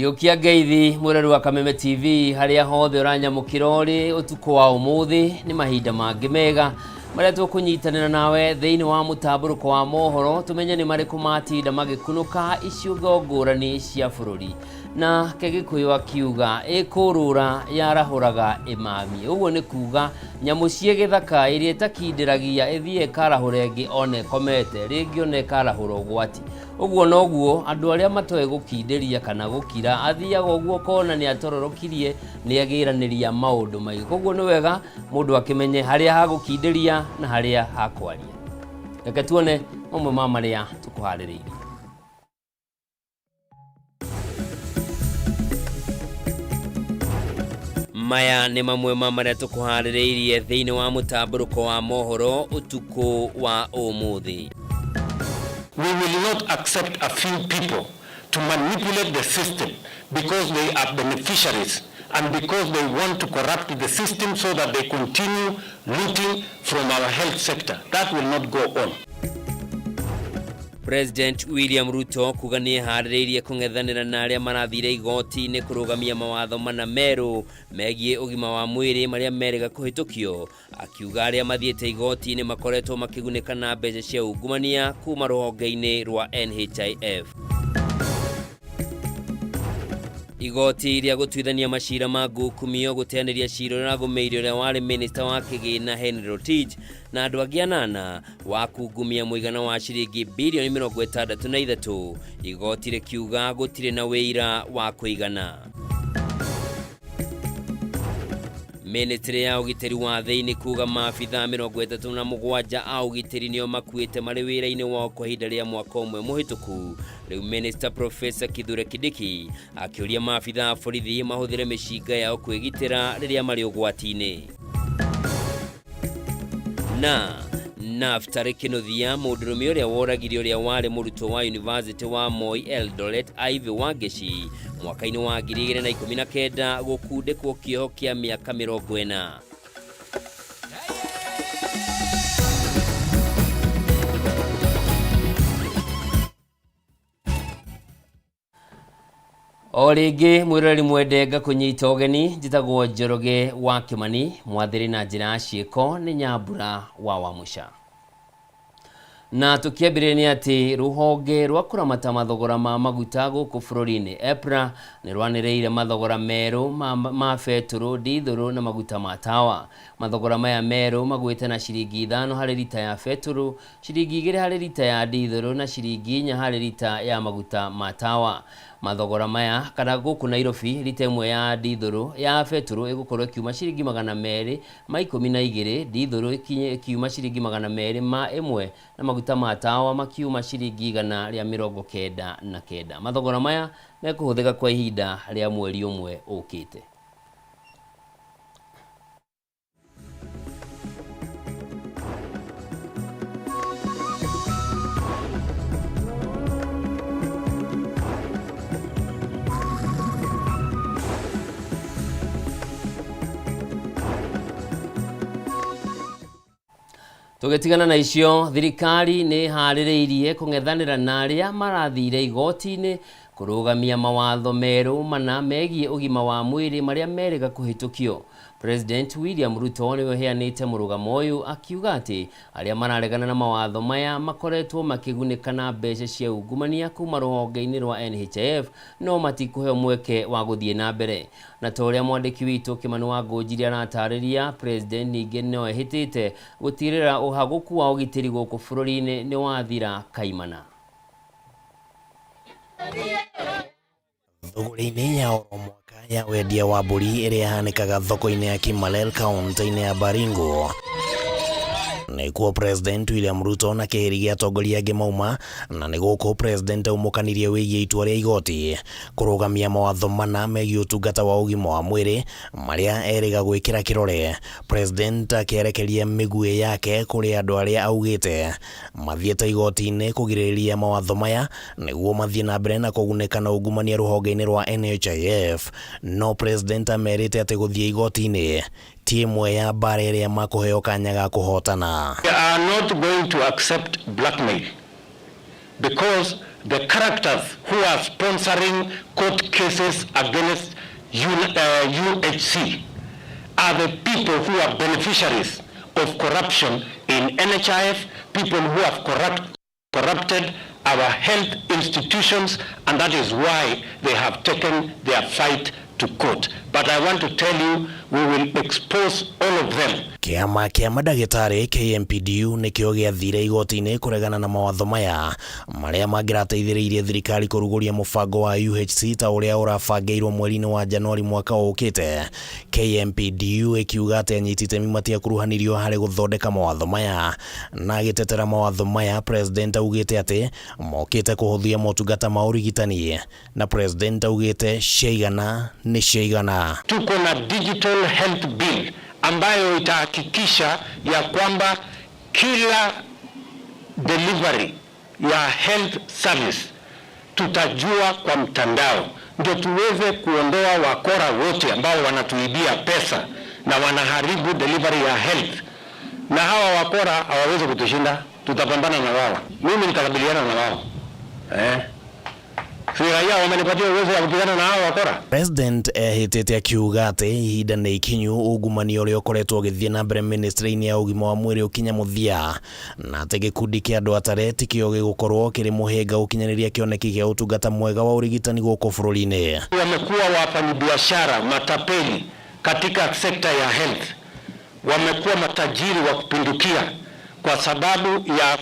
Ngĩũkia ngeithi mwĩrori wa Kameme TV harĩa hothe ũranyamũkĩra ũrĩ ũtukũ wa ũmũthĩ nĩ mahinda mangĩ mega marĩa tũkũnyitanĩra nawe thĩinĩ wa mũtambũrũko wa mohoro tũmenye nĩ marĩkũ matinda magĩkunũka icigo ngũrani cia bũrũri. Nake Gĩkũyũ akiuga ĩkũrũra yarahũraga ĩmamie. Ũguo nĩ kuga nyamũ ciĩ gĩthaka ĩrĩa ĩtakindĩragia ĩthiĩ ĩkarahũra ĩngĩ ona ĩkomete, rĩngĩ ona ĩkarahũra ũgwati. Ũguo noguo andũ arĩa matoĩ gũkindĩria kana gũkira, athiaga ũguo ũkona nĩ atororokirie, nĩ agĩranĩria maũndũ maingĩ. Koguo nĩ wega mũndũ akĩmenye harĩa ha gũkindĩria na harĩa ha kwaria. Reke tuone mamwe ma marĩa tũkũharĩrĩirie. Maya nĩ mamwe ma marĩa tũkũharĩrĩirie thĩinĩ wa mũtambũrũko wa mohoro ũtukũ wa ũmũthĩ. We will not accept a few people to manipulate the system because they are beneficiaries and because they want to corrupt the system so that they continue looting from our health sector. That will not go on. President William Ruto kuga nĩ eharĩrĩirie kũng'ethanĩra na arĩa marathire igoti-inĩ kũrũgamia mawatho mana merũ megiĩ ũgima wa mwĩrĩ marĩa merĩga kũhĩtũkio, akiuga arĩa mathiĩte igoti-inĩ makoretwo makĩgunĩka na mbeca cia ungumania kuma rũhonge-inĩ rwa NHIF. Igoti rĩa gũtuithania macira ma ngukumio gũteanĩria cira ũrĩa ũragũmĩire ũrĩa warĩ minista wa kĩgĩna Henry Rotich na andũ angĩ anana wa kungumia mũigana wa ciringi birioni 63, igoti rĩkiuga gũtirĩ na wĩira wa kũigana. Ministry ya ũgitĩri wa thĩinĩ kuga maabithaa 37 a ũgitĩri nĩo makuĩte marĩ wĩra-inĩ wao kwa ihinda rĩa mwaka ũmwe mũhĩtũku. Rĩu Minister Professor Kithure Kindiki akĩũria maabithaa a borithi mahũthĩre mĩcinga yao kwĩgitĩra rĩrĩa marĩ ũgwati-inĩ. Na Naftali Kinuthia, mũndũrũme ũrĩa woragire ũrĩa warĩ mũrutwo wa yunivasĩtĩ wa Moi Eldoret Ivy Wangeci mwaka-inĩ wa 2019 gũkundĩkwo kĩoho kĩa mĩaka 40. O rĩngĩ mwĩroreri mwende ngakũnyita ũgeni, njĩtagwo Njoroge wa Kĩmani, mwathĩrĩ na njĩra ya ciĩko nĩ Nyambura wa Wamũca. Na tũkĩambĩrĩria nĩ atĩ rũhonge rwa kũramata mathogora ma maguta gũkũ bũrũri-inĩ EPRA nĩ rwanĩrĩire mathogora merũ ma, ma betũrũ, ndithũrũ na maguta ma tawa. Mathogora maya merũ magwĩte na ciringi 5 harĩ rita ya betũrũ, Ciringi 2 harĩ rita ya ndithũrũ na ciringi 4 harĩ rita ya maguta ma tawa. Mathogora maya kana gũkũ Nairobi rita ĩmwe ya ndithũrũ ya betũrũ ĩgũkorwo ĩkiuma ciringi 212, ndithũrũ ĩkiuma ciringi 201 na maguta ma tawa makiuma ciringi 199. Mathogora maya mekũhũthĩka kwa ihinda rĩa mweri ũmwe ũkĩte. Tũgĩtigana na icio, thirikari nĩ ĩharĩrĩirie kũng'ethanĩra na arĩa marathire igoti-inĩ kũrũgamia mawatho merũ mana megiĩ ũgima wa mwĩrĩ marĩa merĩga kũhĩtũkio. President William Ruto nĩwe ũheanĩte mũrũgamo ũyũ akiuga atĩ arĩa mararegana na mawatho maya makoretwo makĩgunĩka na mbeca cia ungumania kuma rũhonge-inĩ rwa NHIF no matikũheo mweke wa gũthiĩ na mbere. Na ta ũrĩa mwandĩki witũ Kĩmani wa Ngũnjiri aratarĩria, President ningĩ no ehĩtĩte gũtigĩrĩra ũhagũku wa ũgitĩri gũkũ bũrũri-inĩ nĩ wathira kaimana. Thũgũrĩ-inĩ ya oro mwaka ya wendia wa mbũri ĩrĩa ĩhanĩkaga thoko-inĩ ya Kimalel kaunti-inĩ ya Baringo nĩkuo President William Ruto na kĩhĩri gĩa atongoria angĩ mauma na nĩ gũkũ President aumũkanirie wĩgiĩ itua rĩa igoti kũrũgamia mawatho mana megiĩ ũtungata wa ũgima wa mwĩrĩ marĩa erĩga gwĩkĩra kĩrore. President akĩerekeria mĩguĩ yake kũrĩ andũ arĩa augĩte mathiĩte igoti-inĩ kũgirĩrĩria mawatho maya nĩguo mathiĩ na mbere na kũgunĩka na ungumania rũhonge-inĩ rwa NHIF. No President amerĩte atĩ gũthiĩ igoti-inĩ ti ĩmwe ya mbara ĩrĩa makũheo kanya ga kũhotana. We are not going to accept blackmail because The characters who are sponsoring court cases against UHC are the people who are beneficiaries of corruption in NHIF, people who have corrupted our health institutions, and that is why they have taken their fight to court. But I want to tell you, we will expose all of them. Kĩama kĩa mandagĩtarĩ KMPDU nĩkĩo gĩathire igoti-inĩ kũregana na mawatho maya marĩa mangĩrateithĩrĩirie thirikari kũrugũria mũbango wa UHC ta ũrĩa ũrabangĩirwo mweri-inĩ wa Januari mwaka ũkĩte. KMPDU ĩkiuga atĩ anyiti itemi matiakuruhanirio harĩ gũthondeka mawatho maya. Na agĩtetera mawatho maya, President augĩte atĩ mokĩte kũhũthia motungata ma ũrigitani, na President augĩte ciaigana nĩ ciaigana. Tuko na digital health bill ambayo itahakikisha ya kwamba kila delivery ya health service tutajua kwa mtandao, ndio tuweze kuondoa wakora wote ambao wanatuibia pesa na wanaharibu delivery ya health. Na hawa wakora hawawezi kutushinda, tutapambana na wao. Mimi nitakabiliana na wao. Si raia wamenipatia uwezo wa kupigana na hao wakora. President ehĩtĩte akiuga atĩ ihinda nĩ ikinyu ungumania ũrĩa ũkoretwo ũgĩthiĩ na mbere ministry-inĩ ya ũgima wa mwĩrĩ ũkinye mũthia, na atĩ gĩkundi kĩa andũ atare tikĩo gĩgũkorwo kĩrĩ mũhĩnga gũkinyanĩria kĩoneki kĩa ũtungata mwega wa ũrigitani gũkũ bũrũri-inĩ. Wamekuwa wafanyabiashara matapeli katika sekta ya health, wamekuwa matajiri wa kupindukia kwa sababu ya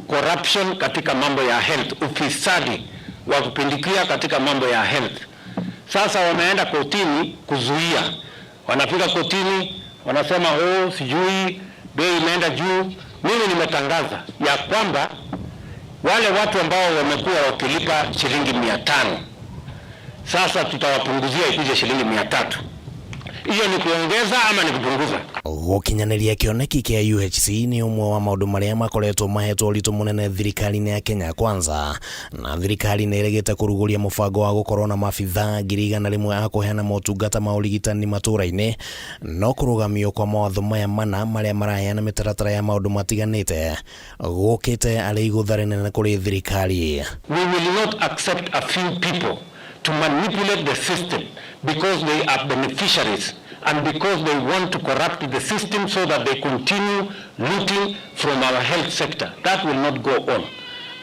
corruption katika mambo ya health, ufisadi wa kupindukia katika mambo ya health. Sasa wameenda kotini kuzuia, wanafika kotini wanasema oh, sijui bei imeenda juu. Mimi nimetangaza ya kwamba wale watu ambao wamekuwa wakilipa shilingi 500 sasa tutawapunguzia ikuje shilingi 300. Hiyo ni kuongeza ama ni kupunguza? Gũkinyanĩria kĩoneki kĩa UHC nĩ ũmwe wa maũndũ marĩa makoretwo mahetwo ũritũ mũnene thirikari-inĩ ya Kenya Kwanza, na thirikari nĩ ĩregete kũrugũria mũbango wa gũkorwo na maabithaa 100,000 a kũheana motungata ma ũrigitani matũũra-inĩ. No kũrũgamio kwa mawatho maya mana marĩa maraheana mĩtaratara ya maũndũ matiganĩte gũkĩte arĩ igũtha rĩnene kũrĩ thirikari. We will not accept a few people to manipulate the system because they are beneficiaries and because they want to corrupt the system so that they continue looting from our health sector. That will not go on,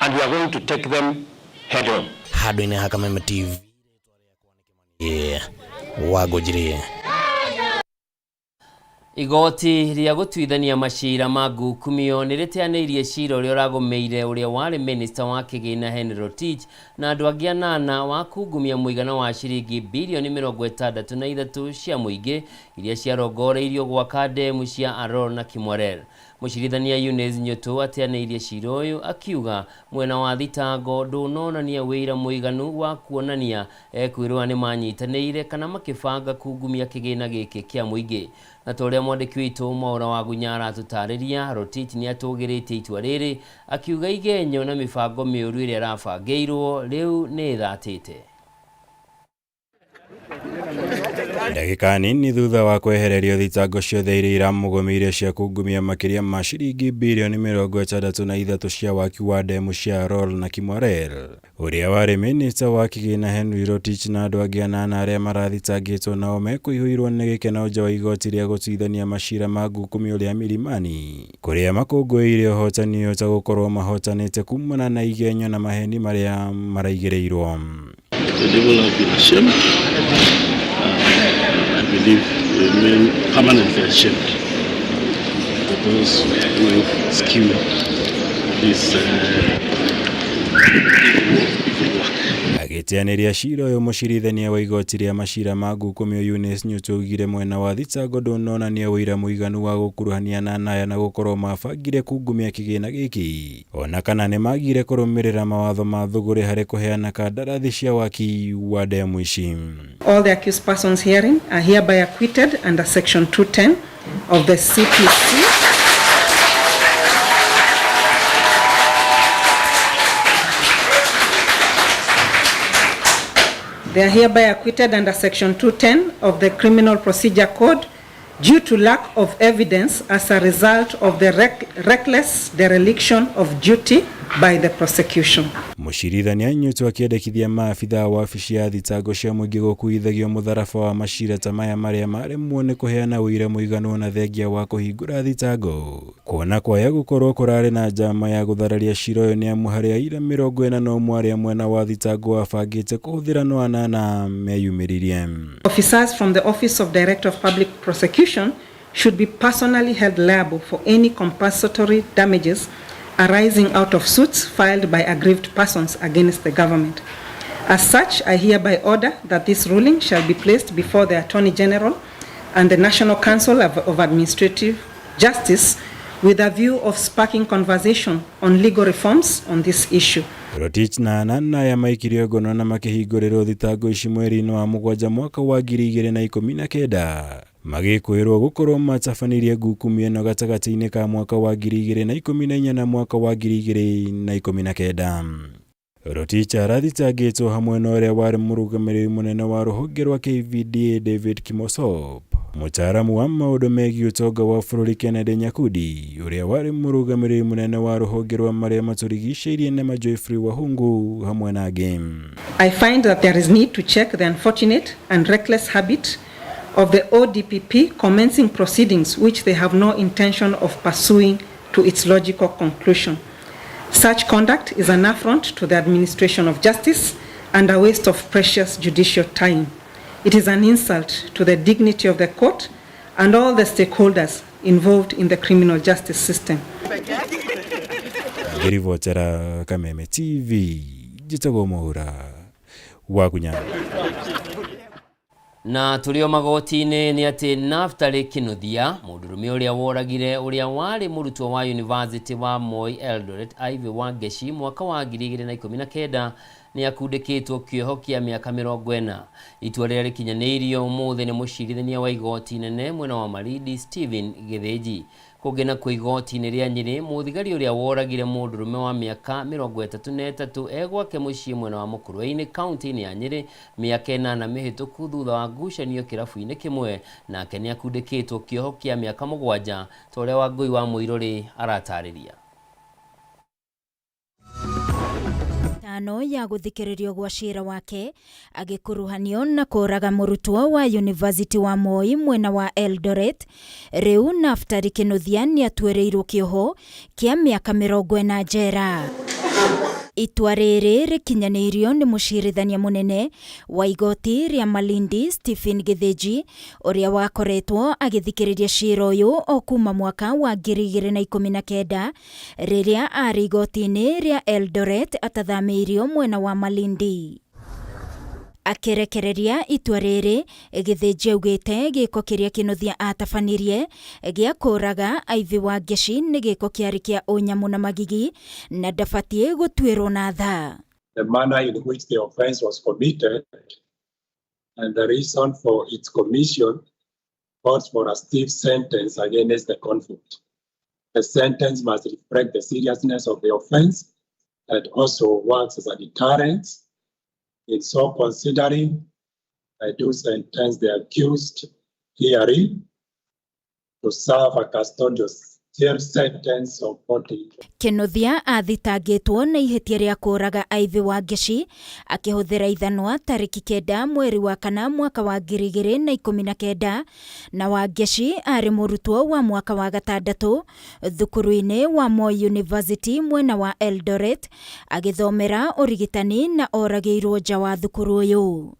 and we are going to take them head on. Handũ-inĩ ha Kameme TV Wangũnjiri. Igoti rĩa gũtuithania macira ma ngukumio nĩ rĩteanĩirie cira ũrĩa ũragũmĩire ũrĩa warĩ minista wa kĩgĩna Henry Rotich na andũ angĩ anana wa kungumia mũigana wa ciringi bilioni 63 cia mũingĩ iria ciarongoreirio gwaka ndemu cia Arror na Kimwarer. Mũcirithania Eunice Nyutu ateanĩirie cira ũyũ akiuga mwena wa thitango ndũnonania wĩira mũiganu wa kuonania ekwĩrwo nĩ manyitanĩire kana makĩbanga kungumia kĩgĩna gĩkĩ kĩa mũingĩ. Na ta ũrĩa mwandĩki witũ Mwaũra wa Gunya aratũtarĩria, Rotich nĩ atũgĩrĩtie itua rĩrĩ akiuga igenyo na mĩbango mĩũru ĩrĩa ĩrabangĩirwo rĩu nĩ ĩthatĩte. Ndagĩka nini thutha wa kwehererio thitango ciothe iria iramũgũmĩire cia kungumia makĩria ma ciringi bilioni 63 cia waki wa ndemu cia Arror na Kimwarer, ũrĩa warĩ minista wa kĩgĩna Henry Rotich na andũ angĩ anana arĩa marathitangĩtwo nao mekũihũirwo nĩ gĩkeno nja wa igoti rĩa gũtuithania macira ma ngukumio rĩa Milimani, kũrĩa makũngũĩire ũhotani ũyũ ta gũkorwo mahotanĩte kumana na igenyo na maheni marĩa maraigĩrĩirwo. The devil has been ashamed. I believe we remain permanently ashamed for those who skew this evil work. Agĩteanĩria cira ũyũ, mũcirithania wa igoti rĩa macira ma ngukumio Eunice Nyutu augire mwena wa thitango ndũnonania ũira mũiganu wa gũkuruhania na Anaya na gũkorwo mabangire kungumia kĩgĩna gĩkĩ, ona kana nĩmagire kũrũmĩrĩra mawatho ma thũgũrĩ harĩ kũheana kandarathi cia waki wa ndemu ici. All the accused persons herein are hereby acquitted under section 210 of the CPC. They are hereby acquitted under section 210 of the Criminal Procedure Code due to lack of evidence as a result of the reckless dereliction of duty by the prosecution. Mũcirithania Nyutu akĩendekithia maabithaa a wabici ya thitango cia mũingĩ gũkuithagio mũtharaba wa macira ta maya marĩa maremwo nĩ kũheana ũira mũiganu ona thengia wa kũhingũra thitango kuona kwaya gũkorwo kũrarĩ na njama ya gũthararia cira ũyũ nĩ amu harĩ aira 41 arĩa mwena wa thitango wabangĩte kũhũthĩra no anana meyumĩririe. Officers from the Office of Director of Public Prosecution should be personally held liable for any compensatory damages arising out of suits filed by aggrieved persons against the government. As such, I hereby order that this ruling shall be placed before the Attorney General and the National Council of Administrative Justice with a view of sparking conversation on legal reforms on this issue. Rotich na anana aya maikirio ngono na makĩhingũrĩrwo thitango ici mweri-inĩ wa mũgwanja mwaka wa 2019 magĩkwĩrwo gũkorwo matabanirie ngukumi ĩno gatagatĩ-inĩ ka mwaka wa 2014 na mwaka wa 2019. Rotich arathitangĩtwo hamwe na ũrĩa warĩ mũrũgamĩrĩri mũnene wa rũhonge rwa KVDA David Kimosop, mũtaaramu wa maũndũ megiĩ ũtonga wa bũrũri Kennedy Nyakundi, ũrĩa warĩ mũrũgamĩrĩri mũnene wa rũhonge rwa marĩa matũrigicĩirie Nema Geoffrey Wahungu hamwe na angĩ. I find that there is need to check the unfortunate and reckless habit of the ODPP commencing proceedings which they have no intention of pursuing to its logical conclusion. Such conduct is an affront to the administration of justice and a waste of precious judicial time. It is an insult to the dignity of the court and all the stakeholders involved in the criminal justice system. Ngĩribotera Kameme TV, njĩtagwo Mũhura wa Kunyana. Na tũrĩ o magoti-inĩ nĩ atĩ Naftali Kinuthia, mũndũrũme ũrĩa woragire ũrĩa warĩ mũrutwo wa University wa Moi Eldoret Ivy Wangeci mwaka wa 2019 nĩ akundĩkĩtwo kĩoho kĩa mĩaka 40. Itua rĩrĩa rĩkinyanĩirio ũmũthĩ nĩ mũcirithania wa igoti inene mwena wa Malindi Stephen Gĩthĩnji. Kũngĩ nakuo igoti-inĩ rĩa Nyĩrĩ, mũthigari ũrĩa woragire mũndũrũme wa mĩaka 33 e gwake mũciĩ mwena wa Mũkũrwe-inĩ kaunti-inĩ ya Nyĩrĩ mĩaka 8 mĩhĩtũku thutha wa ngucanio kĩrabu-inĩ kĩmwe, nake nĩ akundĩkĩtwo kĩoho kĩa mĩaka 7 ta ũrĩa Wangũi wa Mũirũrĩ aratarĩria. Tano ya gũthikĩrĩrio gwa cira wake agĩkuruhanio na kũraga mũrutwo wa University wa Moi mwena wa Eldoret. Rĩu Naftali Kinuthia nĩatuĩrĩirwo kĩoho kĩa mĩaka 40 njera. Itua rĩrĩ rĩkinyanĩirio nĩ mũcirithania mũnene wa igoti rĩa Malindi Stephen Gĩthĩnji ũrĩa wakoretwo agĩthikĩrĩria cira ũyũ o kuma mwaka wa 2019 rĩrĩa arĩ igoti-inĩ rĩa Eldoret atathamĩirio mwena wa Malindi. Akĩrekereria itua rĩrĩ, Gĩthĩnji augĩte gĩko kĩrĩa Kinuthia atabanirie gĩa kũraga Ivy Wangeci nĩ gĩko kĩarĩ kĩa ũnyamũ na magigi na ndabatiĩ gũtuĩrwo na tha. The manner in which the offense was committed and the reason for its commission calls for a stiff sentence against the convict. The sentence must reflect the seriousness of the offense and also works as a deterrent. In so considering, I do sentence the accused herein to serve a custodial sentence of 40. Kinuthia athitangĩtwo na ihĩtia rĩa kũraga Ivy Wangeci akĩhũthĩra ithanwa tarĩki 9 mweri wa kana mwaka wa 2019 na Wangeci arĩ mũrutwo wa mwaka wa gatandatũ thukuru-inĩ wa Moi University mwena wa Eldoret agĩthomera ũrigitani na oragĩirwo nja wa thukuru ũyũ.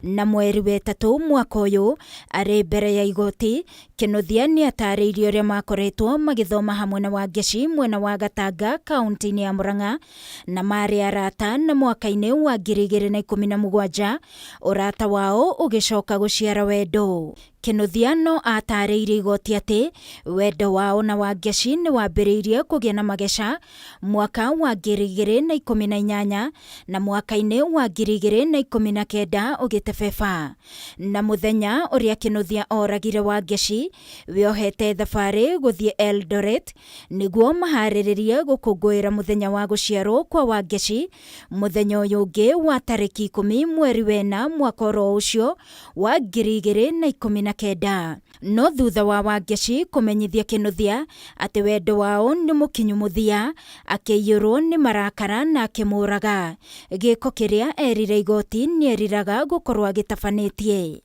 Na mweri wetatũ mwaka ũyũ arĩ mbere ya igoti Kinuthia nĩatarĩirie ũrĩa makoretwo magĩthoma hamwe na Wangeci mwena wa Gatanga kaunti-inĩ ya Murang'a na marĩ arata na mwaka-inĩ wa 2017 ũrata wao ũgĩcoka gũciara wendo. Kinuthia no atarĩirie igoti atĩ wendo wao na Wangeci nĩ wambĩrĩirie kũgĩa na mageca mwaka wa 2018 na mwaka-inĩ wa 2019 ũgĩtebeba. Na mũthenya ũrĩa Kinuthia oragire Wangeci wĩohete thabarĩ gũthiĩ Eldoret nĩguo maharĩrĩrie gũkũngũĩra mũthenya wa gũciarwo kwa Wangeci mũthenya ũyũ ũngĩ wa tarĩki 10 mweri wena mwaka oro ũcio wa 2019. 9. No thutha wa Wangeci kũmenyithia Kĩnuthia atĩ wendo wao nĩ mũkinyu mũthia, akĩiyũrwo nĩ marakara na akĩmũraga. Gĩko kĩrĩa erire igoti nĩeriraga gũkorwo agĩtabanĩtie.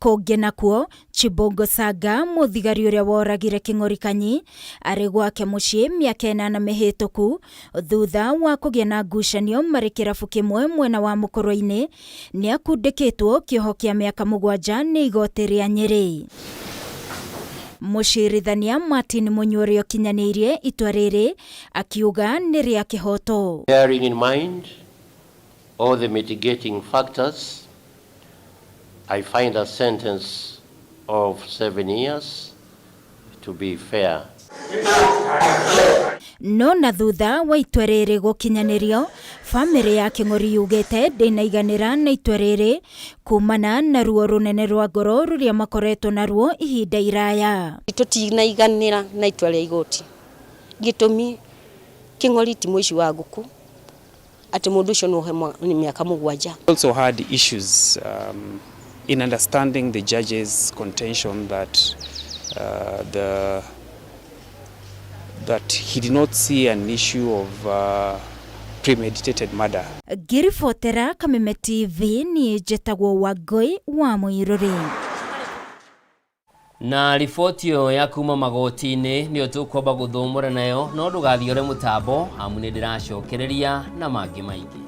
Kũngĩ nakuo, Chibongo Saga, mũthigari ũrĩa woragire Kĩng'ori Kanyi arĩ gwake mũciĩ mĩaka 8 mĩhĩtũku thutha wa kũgĩa na ngucanio marĩ kĩrabu kĩmwe mwena wa Mũkũrwe-inĩ, nĩakundĩkĩtwo kĩoho kĩa mĩaka 7 nĩ igoti rĩa Nyĩrĩ. Mũcirithania Martin Munyua ũrĩa ũkinyanĩirie itua rĩrĩ akiuga nĩ rĩa kĩhoto. Bearing in mind all the mitigating factors, I find a sentence of 7 years to be fair. No na thutha wa itua rĩrĩ gũkinyanĩrio, bamĩrĩ ya Kĩng'ori yugĩte ndĩnaiganĩra na itua rĩrĩ kumana na ruo rũnene rwa ngoro rũrĩa makoretwo naruo ihinda iraya. Tũtinaiganĩra na itua rĩa igoti. Gĩtũmi Kĩng'ori ti mũici wa ngũkũ atĩ mũndũ ũcio no ohe mĩaka 7. Also had issues in understanding the judge's contention that that he did not see an issue of premeditated murder. Ngĩribotera Kameme TV niĩ njĩtagwo Wangũi wa Mũirũrĩ. Na riboti ĩyo ya kuma magoti-inĩ nĩyo tũkwamba gũthũmũra nayo, no ndũgathiore mũtambo amu nĩ ndĩracokereria na mangĩ maingĩ.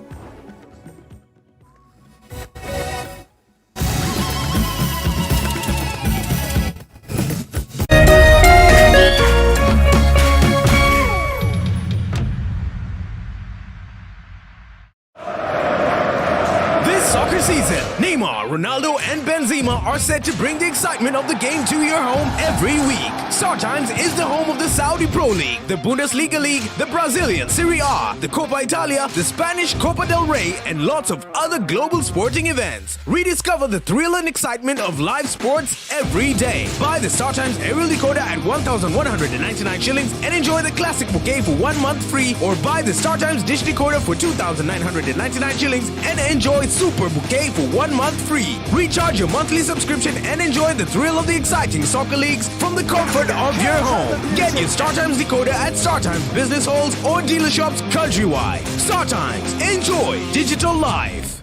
Season, Neymar, Ronaldo, and Benzema are set to bring the excitement of the game to your home every week. StarTimes is the home of the Saudi Pro League, the Bundesliga League, the Brazilian Serie A, the Coppa Italia, the Spanish Copa del Rey, and lots of other global sporting events. Rediscover the thrill and excitement of live sports every day. Buy the StarTimes aerial decoder at 1,199 shillings and enjoy the classic bouquet for 1 month free, or buy the StarTimes dish decoder for 2,999 shillings and enjoy Super Bouquet for 1 month free. Recharge your monthly subscription and enjoy the thrill of the exciting soccer leagues from the comfort of your home. Get your StarTimes decoder at StarTimes business halls or dealer shops countrywide. StarTimes, enjoy digital life.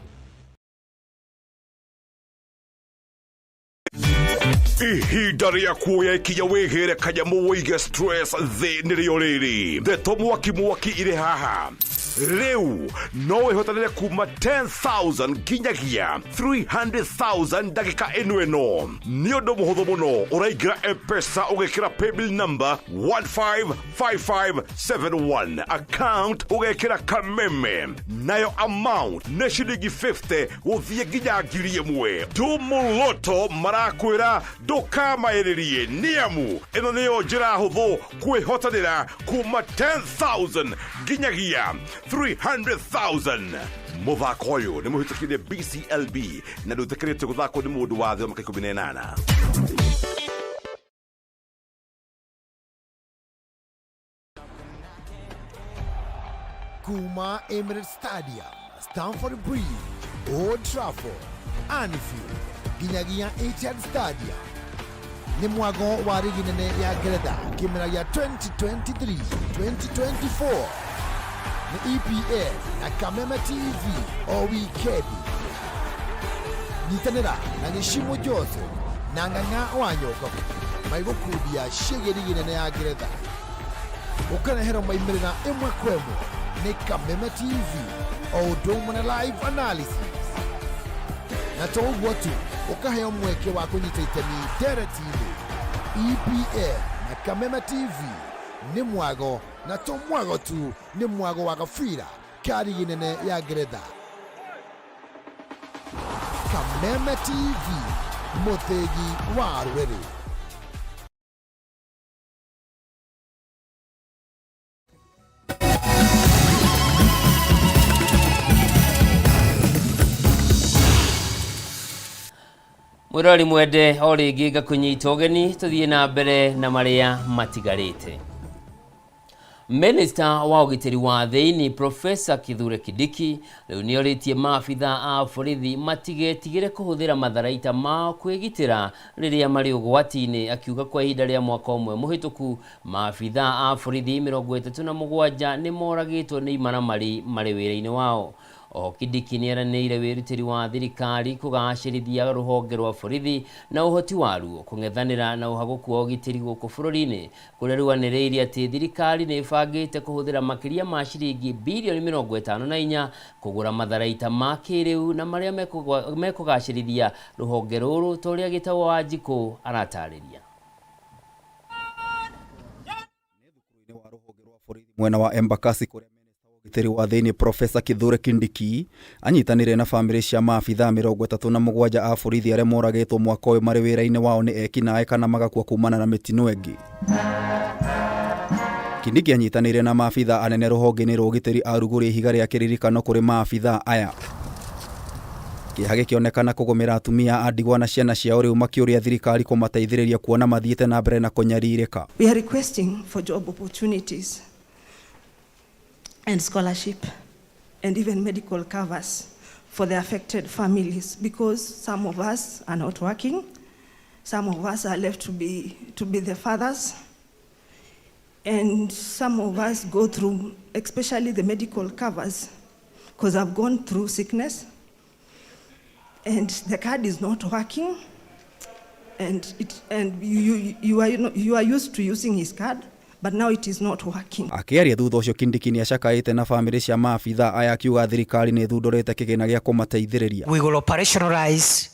Ihinda rĩa kuoya ikinya wĩgĩre kanyamũ wĩige stress thĩ nĩrĩo rĩrĩ. Ndeto mwaki mwaki irĩ haha. Rĩu no wĩhotanĩre kuma 10,000 nginyagia 300,000 ndagĩka ĩno ĩno. Nĩ ũndũ mũhũthũ mũno, ũraingĩra M-Pesa ũgekĩra paybill number 155571, account ũgekĩra Kameme, nayo amount nĩ ciringi 50 gũthiĩ nginya 1,000. Tumuloto marakwĩra ndũkamaĩrĩrie nĩamu ĩno nĩyo njĩra hũthũ kwĩhotanĩra kuma 10,000 nginyagia 300,000. Mũthako ũyũ nĩ mũhĩtũkire BCLB na ndũĩtĩkĩrĩtio gũthakwo nĩ mũndũ wa thĩ wa mĩaka 18. Kuma Emirates Stadium, Stamford Bridge, Old Trafford, Anfield, nginyagia Etihad Stadium. Nĩ mwago wa rigi nene ya Ngeretha kĩmera gĩa 2023-2024. Nĩ EPL na Kameme TV o wikendi. Nyitanĩra na Gĩcimo Joseph na Ng'ang'a wa Nyokabu maigũkundia ciĩgiĩ rigi nene ya Ngeretha. Ũkareherwo maimĩrĩra ĩmwe kwa ĩmwe nĩ Kameme TV o ũndũ ũmwe na live analysis. Na to ũguo tu, ũkaheo mweke wa kũnyita itemi ndereti-inĩ. EPL na Kameme TV nĩ mwago, na to mwago tu, nĩ mwago wa gabira ka rigi nene ya Ngeretha. Kameme TV, mũthĩgi wa rũrĩrĩ. Mwĩroreri mwende o rĩngĩ ngakũnyita ũgeni tũthiĩ na mbere na marĩa matigarĩte. Minista wa ũgitĩri wa thĩinĩ Profesa Kithure Kindiki rĩu nĩorĩtie maabitha a borithi matigetigĩre kũhũthĩra matharaita mao kwĩgitĩra rĩrĩa marĩ ũgwati-inĩ, akiuga kwa ihinda rĩa mwaka ũmwe mũhĩtũku maabitha a borithi 37 nĩmoragĩtwo nĩ imaramari marĩ wĩra-inĩ wao. Oho Kindiki nĩeranĩire wĩrutĩri wa thirikari kũgacĩrithia rũhonge rwa borithi na ũhoti waruo kũng'ethanĩra na ũhagũku wa ũgitĩri gũkũ bũrũri-inĩ, kũrĩa rĩu anĩrĩire atĩ thirikari nĩ ĩbangĩte kũhũthĩra makĩria ma ciringi birioni 54 kũgũra matharaita ma kĩrĩu na marĩa mekũgacĩrithia rũhonge rũrũ ta ũrĩa Gĩtaũ wa Wanjikũ aratarĩria. Mwena wa Embakasi kũrĩa minista wa ũgitĩri wa thĩinĩ Profesa Kithure Kindiki anyitanĩire na bamĩrĩ cia maabithaa 37 a borithi arĩa moragĩtwo mwaka ũyũ marĩ wĩra-inĩ wao nĩ eki-naĩ kana magakua kumana na mĩtino ĩngĩ. Kindiki anyitanĩire na maabithaa anene rũhonge-inĩ rwa ũgitĩri arugũria ihiga rĩa kĩririkano kũrĩ maabithaa aya. Kĩeha gĩkĩonekana kũgũmĩra atumia a ndigwa na ciana ciao rĩu makĩũria thirikari kũmateithĩrĩria kuona mathiĩte na mbere na kũnyarirĩka. We are requesting for job opportunities and scholarship and even medical covers for the affected families because some of us are not working, some of us are left to be the fathers, and some of us go through, especially the medical covers, because I've gone through sickness and the card is not working, and you are used to using his card, but now it is not working. Akĩaria thutha ũcio Kindiki nĩacakaĩte na bamĩrĩ cia maabithaa aya akiuga thirikari nĩ ĩthundũrĩte kĩgĩna gĩa kũmateithĩrĩria. We will operationalize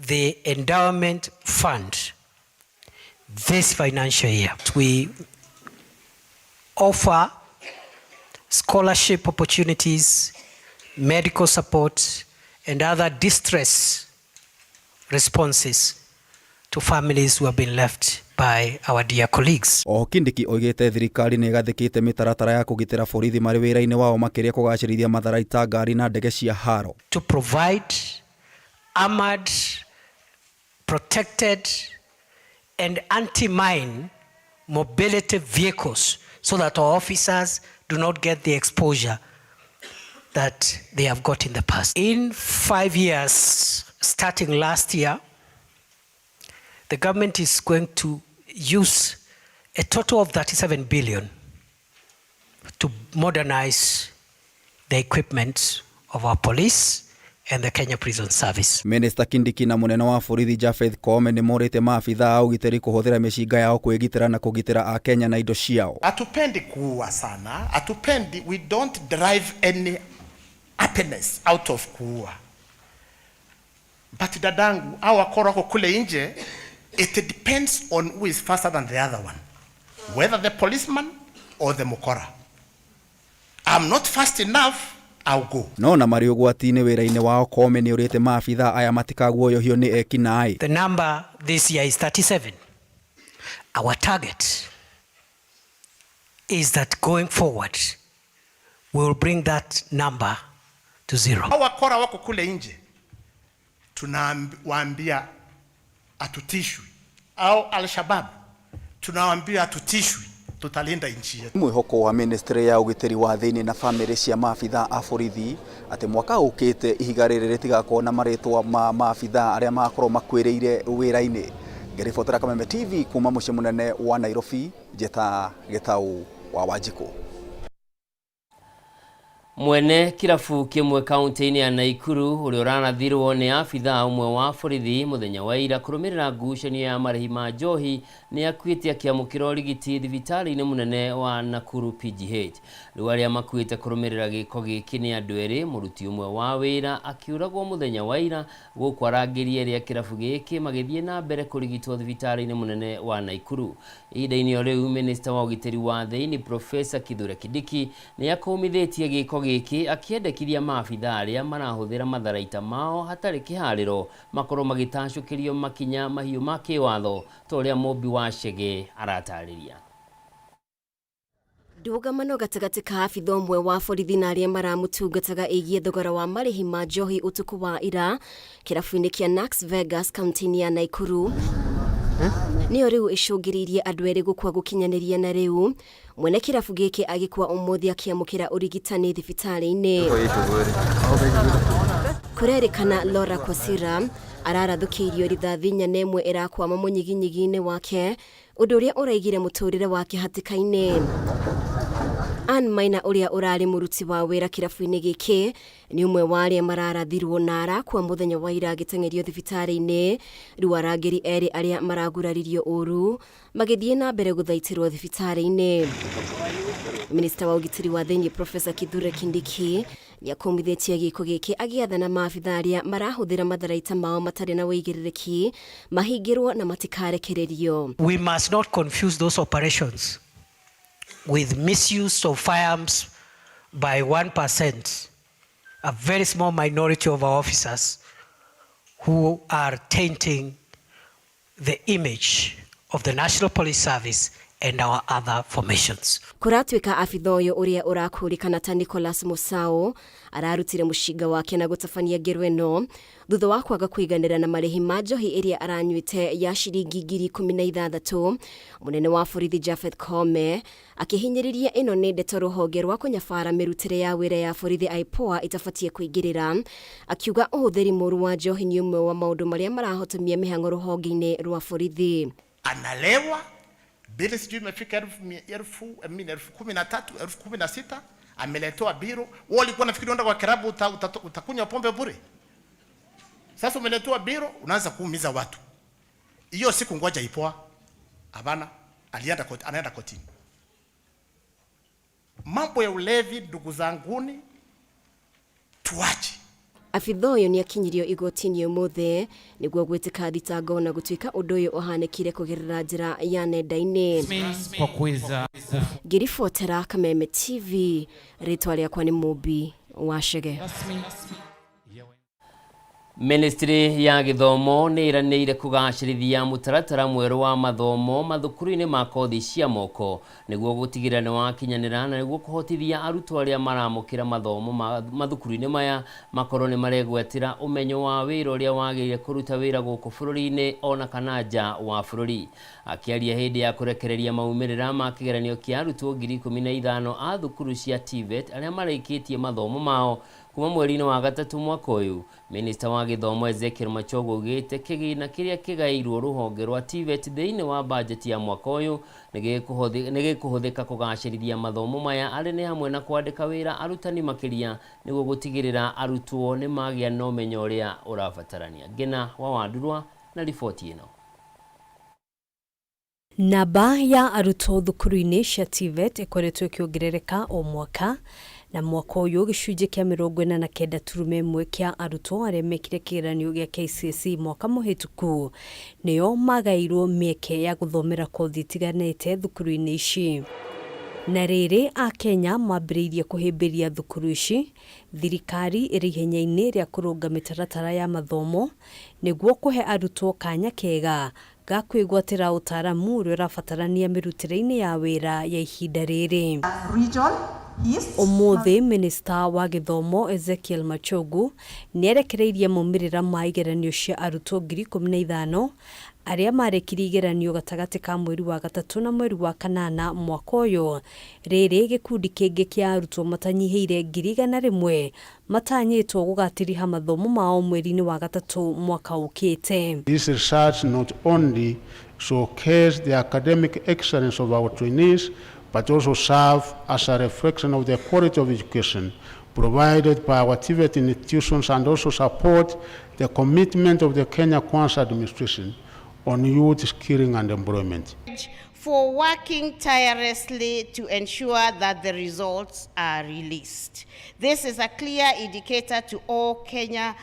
the endowment fund this financial year. We offer scholarship opportunities, medical support, and other distress responses to families who have been left by our dear colleagues. Oho Kindiki oigĩte thirikari nĩ ĩgathĩkĩte mĩtaratara ya kũgitĩra borithi marĩ wĩra-inĩ wao makĩria kũgacĩrithia matharaita, ngari na ndege cia haro. To provide armored, protected and anti-mine mobility vehicles so that our officers do not get the exposure that they have got in the past. In 5 years, starting last year, the government is going to use a total of 37 billion to modernize the equipment of our police and the Kenya Prison Service. Minister Kindiki na munene wa borithi Japheth Koome nĩ morĩte maabithaa a ũgitĩri kũhũthĩra mĩcinga yao kwĩgitĩra na kũgitĩra Akenya na indo ciao. Hatupendi kuua sana, hatupendi, we don't derive any happiness out of kuua. But dadangu, hao wakora wako kule nje, it depends on who is faster than the other one, whether the policeman or the mukora. I'm not fast enough, I'll go. No na marĩ ũgwati-inĩ wĩra-inĩ wao, Koome nĩ ũrĩte maabithaa aya matikaguoyohio nĩ eki-naĩ. The number this year is 37. Our target is that going forward, we will bring that number to zero. Hao wakora wako kule nje, tunawaambia hatutishwi, au Al-Shabaab tunawaambia hatutishwi, tutalinda nchi yetu. Mwĩhoko wa ministry ya ũgitĩri wa thĩinĩ na bamĩrĩ cia maabithaa a borithi atĩ mwaka ũkĩte ihiga rĩrĩ rĩtigakorwo na marĩtwa ma maabithaa arĩa magakorwo makuĩrĩire wĩra-inĩ. Ngĩribotera Kameme TV kuma mũciĩ mũnene wa Nairobi, njĩta Gĩtaũ wa Wanjikũ. Mwene kirabu kimwe kaunti-inĩ ya Naikuru ũrĩa ũrarathirwo nĩ abithaa ũmwe wa borithi mũthenya wa ira kũrũmĩrĩra ngucanio ya marĩhi ma njohi nĩ akuĩte akĩamũkĩra ũrigiti thibitarĩ-inĩ mũnene wa Nakuru PGH. Rĩu arĩa makuĩte kũrũmĩrĩra gĩko gĩkĩ nĩ andũ erĩ, mũruti ũmwe wa wĩra akĩũragwo mũthenya wa ira gũkũ arangĩri erĩ a kĩrabu gĩkĩ magĩthiĩ na mbere kũrigitwo thibitarĩ-inĩ mũnene wa Naikuru. Ihinda-inĩ o rĩu minista wa ũgitĩri wa thĩinĩ Profesa Kithure Kindiki nĩ akũmithĩtie gĩko gĩkĩ akĩendekithia maabithaa arĩa marahũthĩra matharaita mao hatarĩ kĩharĩro makorwo magĩtacũkĩrio makinya mahiũ ma kĩwatho ta ũrĩa Mũmbi wa Chege aratarĩria. Ndũgamano gatagatĩ ka abithaa ũmwe wa borithi na arĩa maramũtungataga ĩgiĩ thogora wa marĩhi ma njohi ũtukũ wa ira kĩrabu-inĩ kĩa Nax Vegas kaunti-inĩ ya Naikuru. Nĩyo rĩu ĩcũngĩrĩirie andũ erĩ gũkua gũkinyanĩria na rĩu mwene kĩrabu gĩkĩ agĩkua ũmũthĩ akĩamũkĩra ũrigitani thibitarĩ-inĩ. Kũrerĩkana Laura Kwasira ararathũkĩirio rithathi 4 ĩrakwama mũnyiginyigi-inĩ wake, ũndũ ũrĩa ũraigire mũtũrĩre wake hatĩka-inĩ. Ann Maina ũrĩa ũrarĩ mũruti wa wĩra kĩrabu-inĩ gĩkĩ nĩ ũmwe wa arĩa mararathirwo na arakua mũthenya wa ira agĩteng'erio thibitarĩ-inĩ. Rĩu arangĩri erĩ arĩa maraguraririo ũru magĩthiĩ na mbere gũthaitĩrwo thibitarĩ-inĩ. Minista wa ũgitĩri wa thĩinĩ Professor Kithure Kindiki nĩakũmithĩtie gĩko gĩkĩ agĩathana maabitha arĩa marahũthĩra matharaita mao matarĩ na ũigĩrĩrĩki mahingĩrwo na matikarekererio. We must not confuse those operations with misuse of firearms by 1%, a very small minority of our officers who are tainting the image of the National Police Service and our other formations. Kũratuĩka abitha ũyũ ũrĩa ũrakũrĩkana ta Nicholas Musau ararutire mũcinga wake na gũtabania ngero ĩno thutha wa kwaga kũiganĩra na marĩhi ma njohi ĩrĩa aranyuĩte ya ciringi 16,000. Mũnene wa borithi Japheth Koome akĩhinyĩrĩria ĩno nĩ ndeto rũhonge rwa kũnyabara mĩrutĩre ya wĩra ya borithi IPOA ĩtabatiĩ kũingĩrĩra, akiuga ũhũthĩri mũru wa njohi nĩ ũmwe wa maũndũ marĩa marahotomia mĩhang'o rũhonge-inĩ rwa borithi. Analewa bili sijui imefika 13,000, 16,000, ameletewa biro. Wewe ulikuwa unafikiri unaenda kwa kirabu utakunywa pombe bure? Sasa umeletewa biro unaanza kuumiza watu. Hiyo siku ngoja IPOA. Hapana, alienda koti, anaenda kotini. Mambo ya ulevi ndugu zanguni tuache. Abitha ũyũ nĩakinyirio igoti-inĩ ũmũthĩ nĩguo gwĩtĩka thitango na gũtuĩka ũndũ ũyũ ũhanĩkire kũgerera njĩra ya nenda-inĩ. Kwa kuweza Ngĩribotera Kameme TV, rĩtwa rĩakwa nĩ Mũmbi wa Chege. Ministry ya gĩthomo nĩ ĩranĩire kũgacĩrithia mũtaratara mwerũ wa mathomo mathukuru-inĩ ma kothi cia moko nĩguo gũtigĩrĩra nĩ wakinyanĩra na nĩguo kũhotithia arutwo arĩa maramũkĩra mathomo mathukuru-inĩ maya makorwo nĩ maregwatĩra ũmenyo wa wĩra ũrĩa wagĩrĩire kũruta wĩra gũkũ bũrũri-inĩ ona kana nja wa bũrũri. Akĩaria hĩndĩ ya kũrekereria maumĩrĩra ma kĩgeranio kĩa arutwo 15,000 a thukuru cia TVET arĩa marĩkĩtie mathomo mao kuma mweri-inĩ wa gatatũ mwaka ũyũ, Minista wa gĩthomo Ezekiel Machogu augĩte kĩgĩna kĩrĩa kĩgaĩirwo rũhonge rwa TVET thĩinĩ wa bajeti ya mwaka ũyũ nĩ gĩkũhũthĩka kũgacĩrithia mathomo maya arĩ nĩ hamwe na kwandĩka wĩra arutani makĩria nĩguo gũtigĩrĩra arutwo nĩ magĩa na ũmenyo ũrĩa ũrabatarania. Ngina wa Wandurwa na riboti ĩno. Namba ya arutwo thukuru-inĩ cia TVET ĩkoretwo ĩkĩongerereka o mwaka, na mwaka ũyũ gĩcunjĩ kĩa 49.1 kĩa arutwo arĩa mekire kĩgeranio gĩa KCSE mwaka mũhĩtũku nĩo magaĩirwo mĩeke ya gũthomera kothi itiganĩte thukuru-inĩ ici. Na rĩrĩ Akenya mambĩrĩirie kũhĩmbĩria thukuru ici, thirikari ĩrĩ ihenya-inĩ rĩa kũrũnga mĩtaratara ya mathomo nĩguo kũhe arutwo kanya kega ga kwĩgwatĩra ũtaaramu ũrĩa ũrabatarania mĩrutĩre-inĩ ya wĩra ya ihinda rĩrĩ. Ũmũthĩ Minista wa gĩthomo Ezekiel Machogu nĩarekereirie maumĩrĩra ma igeranio cia arutwo 15,000 arĩa marĩkirie igeranio gatagatĩ ka mweri wa gatatũ na mweri wa kanana mwaka ũyũ. Rĩrĩ gĩkundi kĩngĩ kĩa arutwo matanyihĩire 100,000 matanyĩtwo gũgatiriha mathomo mao mweri-inĩ wa gatatũ mwaka ũkĩte. This research not only showcased the academic excellence of our trainees, but also serve as a reflection of the quality of education provided by our TVET institutions and also support the commitment of the Kenya Kwanza administration on youth skilling and employment. For working tirelessly to ensure that the results are released. This is a clear indicator to all Kenyans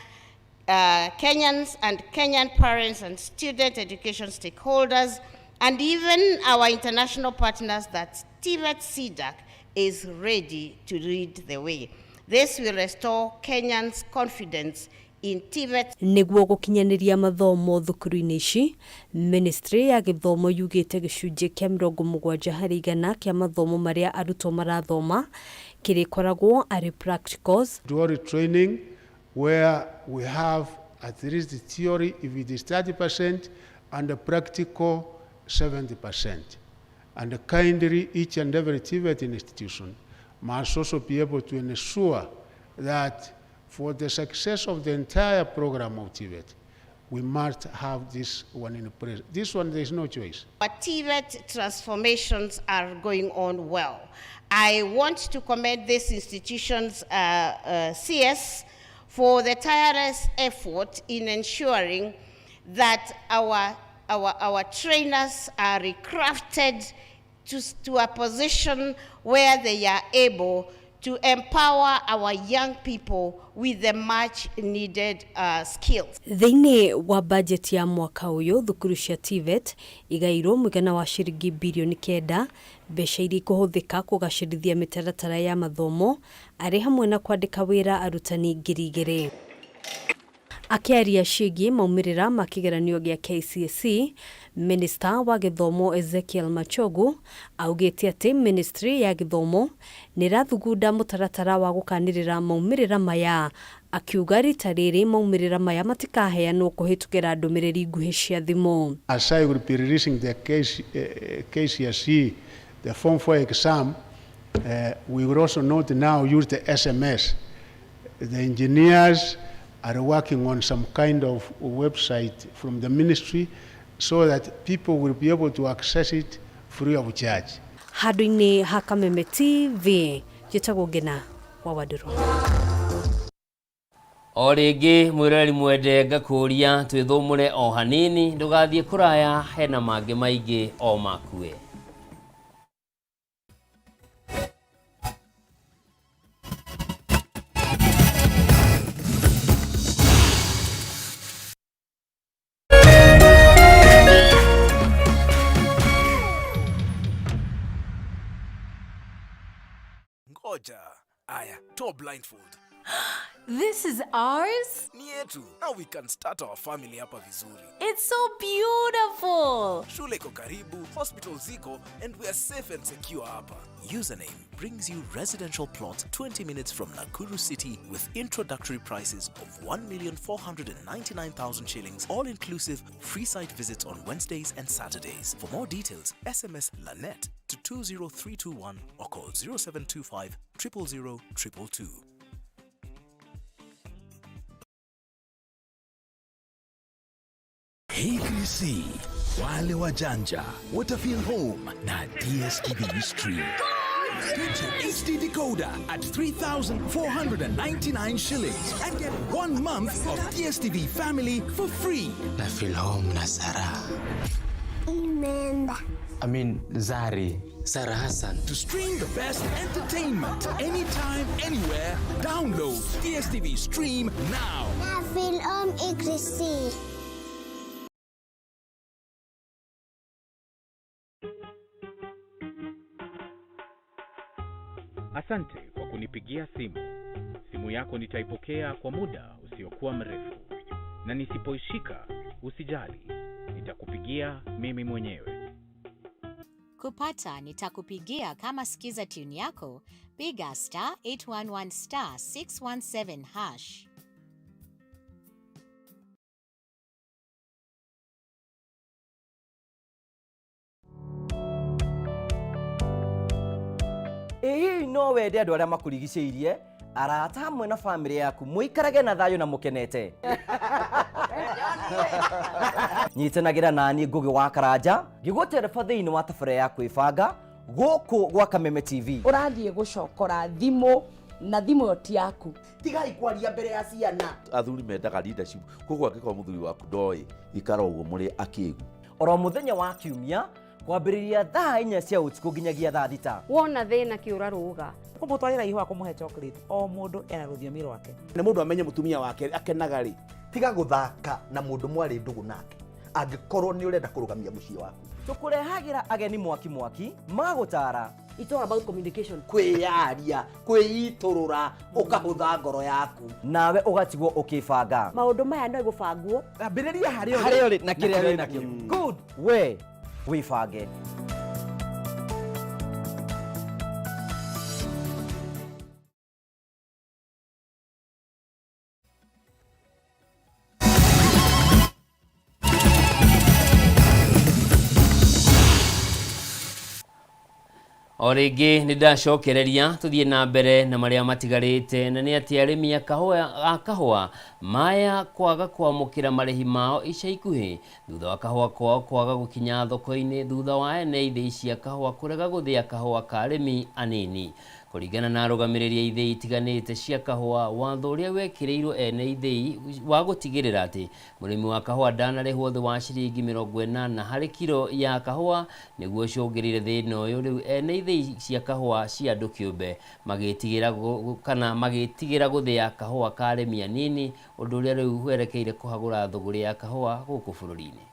and Kenyan parents and student education stakeholders and even our international partners that TVET CDAC is ready to lead the way. This will restore Kenyans' confidence in TVET. Nĩguo gũkinyanĩria mathomo thukuru-inĩ ici, Ministry ya gĩthomo yugĩte gĩcunjĩ kĩa 70% kĩa mathomo marĩa arutwo marathoma kĩrĩkoragwo arĩ practicals. Dual training where we have at least the theory, if it is 30%, and the practical 70%. And kindly, each and every TVET institution must also be able to ensure that for the success of the entire program of TVET, we must have this one in place. This one, there is no choice. Our TVET transformations are going on well. I want to commend this institution's CS for the tireless effort in ensuring that our trainers are recrafted to a position where they are able to empower our young people with the much needed skills. Thĩinĩ wa bajeti ya mwaka ũyũ thukuru cia TVET igairwo mũigana wa ciringi birioni 9 mbeca iria ikũhũthĩka kũgacĩrithia mĩtaratara ya mathomo arĩ hamwe na kwandĩka wĩra arutani 2,000. Akĩaria ciĩgiĩ maumĩrĩra ma kĩgeranio gĩa KCSE, Minista wa gĩthomo Ezekiel Machogu augĩte atĩ ministry ya gĩthomo nĩ ĩrathugunda mũtaratara wa gũkanĩrĩra maumĩrĩra maya, akiuga rita rĩrĩ maumĩrĩra maya matikaheanwo kũhĩtũkĩra ndũmĩrĩri nguhĩ cia thimũ. As I will be releasing the KCSE, the Form 4 exam, we will also not now use the SMS. The engineers are working on some kind of website from the ministry so that people will be able to access it free of charge. Handũ-inĩ ha Kameme TV, njĩtagwo Ngina wa Wandũrũ. O rĩngĩ mwĩroreri mwende ngakũria twĩthũmũre o hanini ndũgathiĩ kũraya hena mangĩ maingĩ o makue. Ngoja. Aya, toa blindfold. This is ours? Ni yetu. Now we can start our family hapa vizuri. It's so beautiful. Shule iko karibu, hospital ziko, and we are safe and secure hapa. Username brings you residential plot 20 minutes from Nakuru City with introductory prices of 1,499,000 shillings, all inclusive, free site visits on Wednesdays and Saturdays. For more details, SMS LANET to 20321 or call 0725 000 222. KBC, wale wajanja watafeel home na DStv Stream. Get your HD decoder at 3,499 shillings and get 1 month of DStv Family for free. Na feel home na Sarah. Imenda. I mean Zari. Sarah Hassan. To stream the best entertainment anytime, anywhere, download DStv Stream now. Na feel home ICC. Asante kwa kunipigia simu. Simu yako nitaipokea kwa muda usiokuwa mrefu. Na nisipoishika, usijali. Nitakupigia mimi mwenyewe. Kupata nitakupigia kama sikiza tune yako, piga star 811 star 617 hash. Ĩĩ no wende andũ arĩa makũrigicĩirie, arata hamwe na bamĩrĩ yaku mũikarage na thayũ na mũkenete. Nyitanagĩra nani Ngũgĩ wa Karanja ngĩgũtereba thĩinĩ wa tabarĩra ya kwĩbanga gũkũ gwa Kameme TV. Ũrathiĩ gũcokora thimũ na thimũ ĩyo ti yaku. Tigai kwaria mbere ya ciana. Athuri mendaga leadership, koguo angĩkorwo mũthuri waku ndoĩ ikara ũguo mũrĩ akĩgu. Oro mũthenya wa kiumia kwambĩrĩria thaa 4 cia ũtukũ nginyagia thaa 6. Wona thĩna kĩũra rũga. Kũmũtwarĩra ihũa kũmũhe chocolate, o mũndũ ena rũthiomi rwake. Nĩ mũndũ amenye mũtumia wake akenaga rĩ. Tiga gũthaka na mũndũ mwarĩ ndũgũ nake angĩkorwo nĩ ũrenda kũrũgamia mũciĩ waku. Tũkũrehagĩra ageni mwaki mwaki magũtara. It's all about communication. Kwĩyaria, kwĩitũrũra, ũkahũtha ngoro yaku. Nawe ũgatigwo ũkĩbanga. Maũndũ maya no gũbangwo. Ambĩrĩria harĩa ũrĩ. Harĩa ũrĩ na kĩrĩa wĩ nakĩo. Good. We wĩbange. O rĩngĩ nĩ ndacokereria tũthiĩ na mbere na marĩa matigarĩte, na nĩ atĩ arĩmi a kahũa maya kwaga kwamũkĩra marĩhi mao ica ikuhĩ thutha wa kahũa kwao kwaga gũkinya thoko-inĩ thutha wa ene ithĩi cia kahũa kũrega gũthĩa kahũa ka arĩmi anini. Kũringana na arũgamĩrĩri a ithĩi itiganĩte cia kahũa, watho ũrĩa wekĩrĩirwo ene ithĩi wa gũtigĩrĩra atĩ mũrĩmi wa kahũa ndanarĩhwo thĩ wa ciringi 80 harĩ kiro ya kahũa nĩguo ũcũngĩrĩire thĩna ũyũ. Rĩu ene ithĩi cia kahũa cia andũ kĩũmbe magĩtigĩra kana magĩtigĩra gũthĩa kahũa ka arĩmi anini, ũndũ ũrĩa rĩu werekeire kũhagũra thũgũrĩ ya kahũa gũkũ bũrũri-inĩ.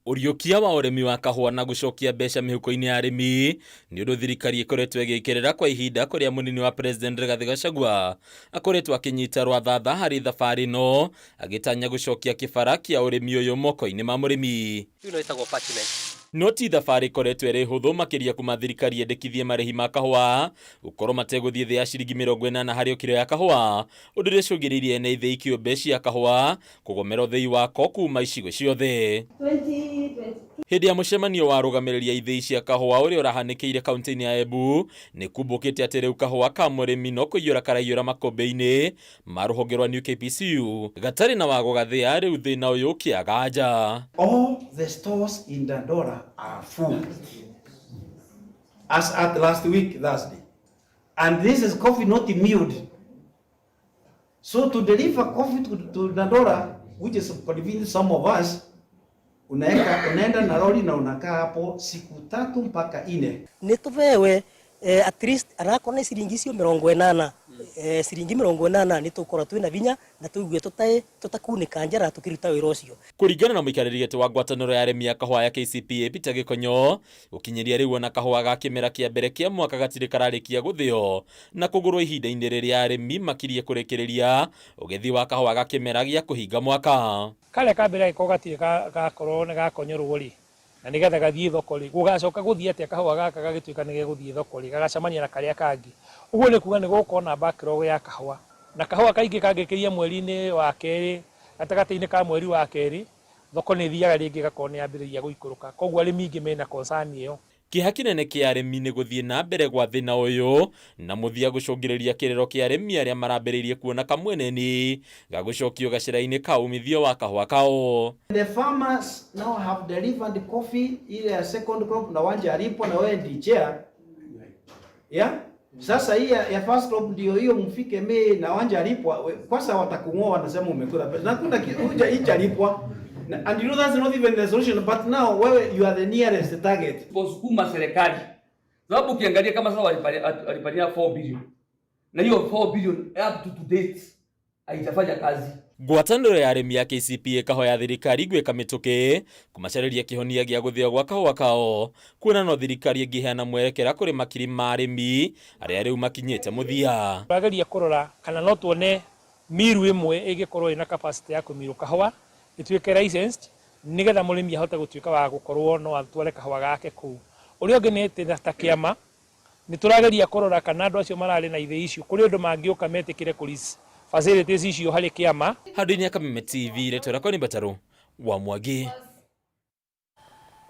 Ũriũkia wa ũrĩmi wa kahũa na gũcokia mbeca mĩhuko-inĩ ya arĩmi nĩ ũndũ thirikari ĩkoretwo ĩgĩkĩrĩra kwa ihinda, kũrĩa mũnini wa President Rigathi Gachagua akoretwo akĩnyita rwathatha harĩ thabarĩ ĩno, agĩtanya gũcokia kĩbara kĩa ũrĩmi ũyũ moko-inĩ ma mũrĩmi. Ĩno ĩtagwo parchment. No ti thabarĩ ĩkoretwo ĩrĩ hũthũ, makĩria kuma thirikari yendekithie marĩhi ma kahũa gũkorwo mategũthiĩ thĩ ya ciringi 80 harĩ o kiro ya kahũa, ũndũ ũrĩa ũcũngĩrĩirie ene ithĩi kĩũmbe cia kahũa kũgomera ũthĩi wako kuma icigo ciothe. Hĩndĩ ya mũcemanio wa arũgamĩrĩri a ithĩi cia kahũa ũrĩa ũrahanĩkĩire kaunti-inĩ ya Embu, nĩ kumbũkĩte atĩ rĩu kahũa ka mũrĩmi no kũiyũra karaiyũra makũmbĩ-inĩ ma rũhonge rwa New KPCU gatarĩ na wa gũgathĩa, rĩu thĩna ũyũ ũkĩaga nja. All the stores in Dandora are full as at last week Thursday, and this is coffee not milled. So to deliver coffee to Dandora, which is convenient some of us, unaenda na lori na unakaa hapo siku 3 mpaka 4. Nĩ tũbewe at least anakorwo nĩ ciringi icio 80, ciringi 80 nĩ tũkorwo twĩna vinya na tũigue tũtakunĩka njara tũkĩruta wĩra ũcio. Kũringana na mũikarĩri gĩtĩ wa ngwatanĩro ya arĩmi a kahũa ya KCPA Peter Gĩkonyo, gũkinyĩria rĩu ona kahũa ga kĩmera kĩa mbere kĩa mwaka gatirĩ kararĩkia gũthĩo na kũgũrwo ihinda-inĩ rĩrĩa arĩmi makirie kũrĩkĩrĩria ũgethi wa kahũa ga kĩmera gĩa kũhinga mwaka. Karĩa ka mbere gagĩkorwo gatirĩ gakorwo nĩ gakonyorwo rĩ, na nĩgetha gathiĩ thoko rĩ, gũgacoka gũthiĩ atĩa kahũa gaka gagĩtuĩka nĩ gegũthiĩ thoko rĩ, gagacemania na karĩa kangĩ. Ũguo nĩ kuga nĩ gũgũkorwo na backlog ya kahũa, na kahũa kaingĩ kangĩkĩria mweri-inĩ wa kerĩ, gatagatĩ-inĩ ka mweri wa kerĩ, thoko nĩ ĩthiaga rĩngĩ ĩgakorwo nĩ yambĩrĩria gũikũrũka. Koguo arĩmi aingĩ mena concern ĩyo. Kĩeha kĩnene kĩa arĩmi nĩ gũthiĩ na mbere gwa thĩna ũyũ na mũthia gũcũngĩrĩria kĩrĩro kĩa arĩmi arĩa marambĩrĩirie kuona kamweneni ga gũcokio gacĩra-inĩ ka umithio wa kahũa kao. The farmers now have delivered coffee ile ya second crop na wanja alipo na wewe ndi chair. Yeah? Sasa hii ya first crop ndio hiyo mfike Mei na wanja alipo kwanza watakung'oa wanasema umekula pesa. Na kuna huja haijalipwa. And you know that's not even the solution, but now wewe you are the nearest target. Kusukuma serikali. Sababu ukiangalia kama sasa walipatia 4 billion. Na hiyo 4 billion up to date haijafanya kazi. Ngwatanĩro ya arĩmi ya KCPA ĩkahoya thirikari gwĩka mĩtũkĩ kũmacarĩria kĩhonia gĩa gũthĩo gwa kahũa kao, kuona no thirikari ĩngĩheana mwerekera kũrĩ makiri ma arĩmi arĩa rĩu makinyĩte mũthia. Tũrageria kũrora kana no tuone miru ĩmwe ĩngĩkorwo ĩna capacity ya kũmirũ kahũa ĩtuĩke licensed nĩgetha mũrĩmi ahote gũtuĩka wa gũkorwo no atware kahũa gake kũu. Ũrĩa ũngĩ nĩ atĩ ta kĩama nĩ tũrageria kũrora kana andũ acio mararĩ na ithĩi icio kũrĩ ũndũ mangĩũka metĩkĩre kũ lease facilities icio harĩ kĩama. Handũ-inĩ ya Kameme TV, rĩtwa rĩakwa nĩ Mbatarũ wa Mwangi.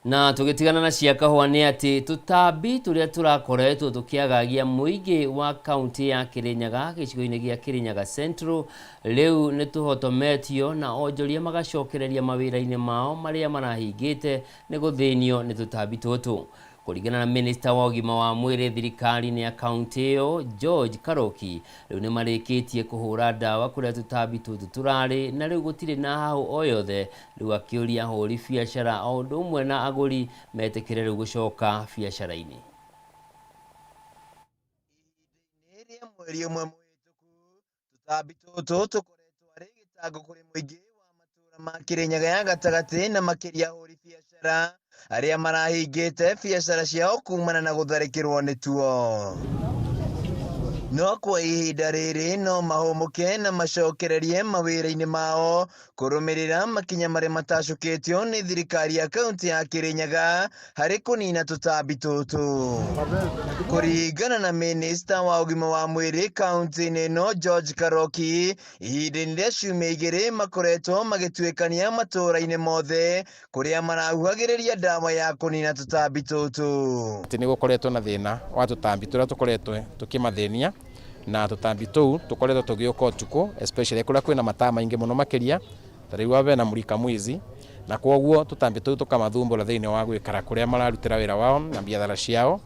Na tũgĩtigana na cia kahũa nĩ atĩ tũtambi tũrĩa tũrakoretwo tũkĩagagia mũingĩ wa kaunti ya Kĩrĩnyaga gĩcigo-inĩ gĩa Kĩrĩnyaga Central rĩu nĩ tũhotometio na onjoria magacokereria mawĩra-inĩ mao marĩa marahingĩte nĩ gũthĩnio nĩ tũtambi tũtũ. Kũringana na minista wa ũgima wa mwĩrĩ thirikari-inĩ ya kaunti ĩyo George Karoki, rĩu nĩ marĩkĩtie kũhũra ndawa kũrĩa tũtambi tũtũ tũrarĩ na rĩu gũtirĩ na hahũ o yothe. Rĩu akĩũria ahũri biacara o ũndũ ũmwe na agũri metĩkĩre rĩu gũcoka biacara-inĩ. Ihinda-inĩ rĩa mweri ũmwe mũhĩtũku, tũtambi tũtũ tũkoretwo arĩ gĩtango kũrĩ mũingĩ wa matũũra ma Kĩrĩnyaga ya gatagatĩ na makĩria ahũri biacara arĩa marahingĩte biacara ciao kumana na gũtharĩkĩrwo nĩtuo. No kwa ihinda rĩrĩ no mahũmũke na macokererie mawĩra-inĩ mao kũrũmĩrĩra makinya marĩa matacũkĩtio nĩ thirikari ya kaunti ya Kirinyaga harĩ kũnina tũtambi tũtũ. Kũringana na minista wa ũgima wa mwĩrĩ kaunti-inĩ ĩno George Karoki, ihinda-inĩ rĩa ciumia igĩrĩ makoretwo magĩtuĩkania matũũra-inĩ mothe kũrĩa marahuhagĩrĩria ndawa ya kũnina tũtambi tũtũ. Atĩ nĩ gũkoretwo na thĩna wa tũtambi tũrĩa tũkoretwo tũkĩmathĩnia na tũtambi tũu tũkoretwo tũgĩũka ũtukũ especially kũrĩa kwĩna mataa maingĩ mũno makĩria ta rĩu wa bena mulika mwizi, na kwoguo tũtambi tũu tũkamathumbũra thĩinĩ wa gwĩkara kũrĩa mararutĩra wĩra wao na biathara ciao,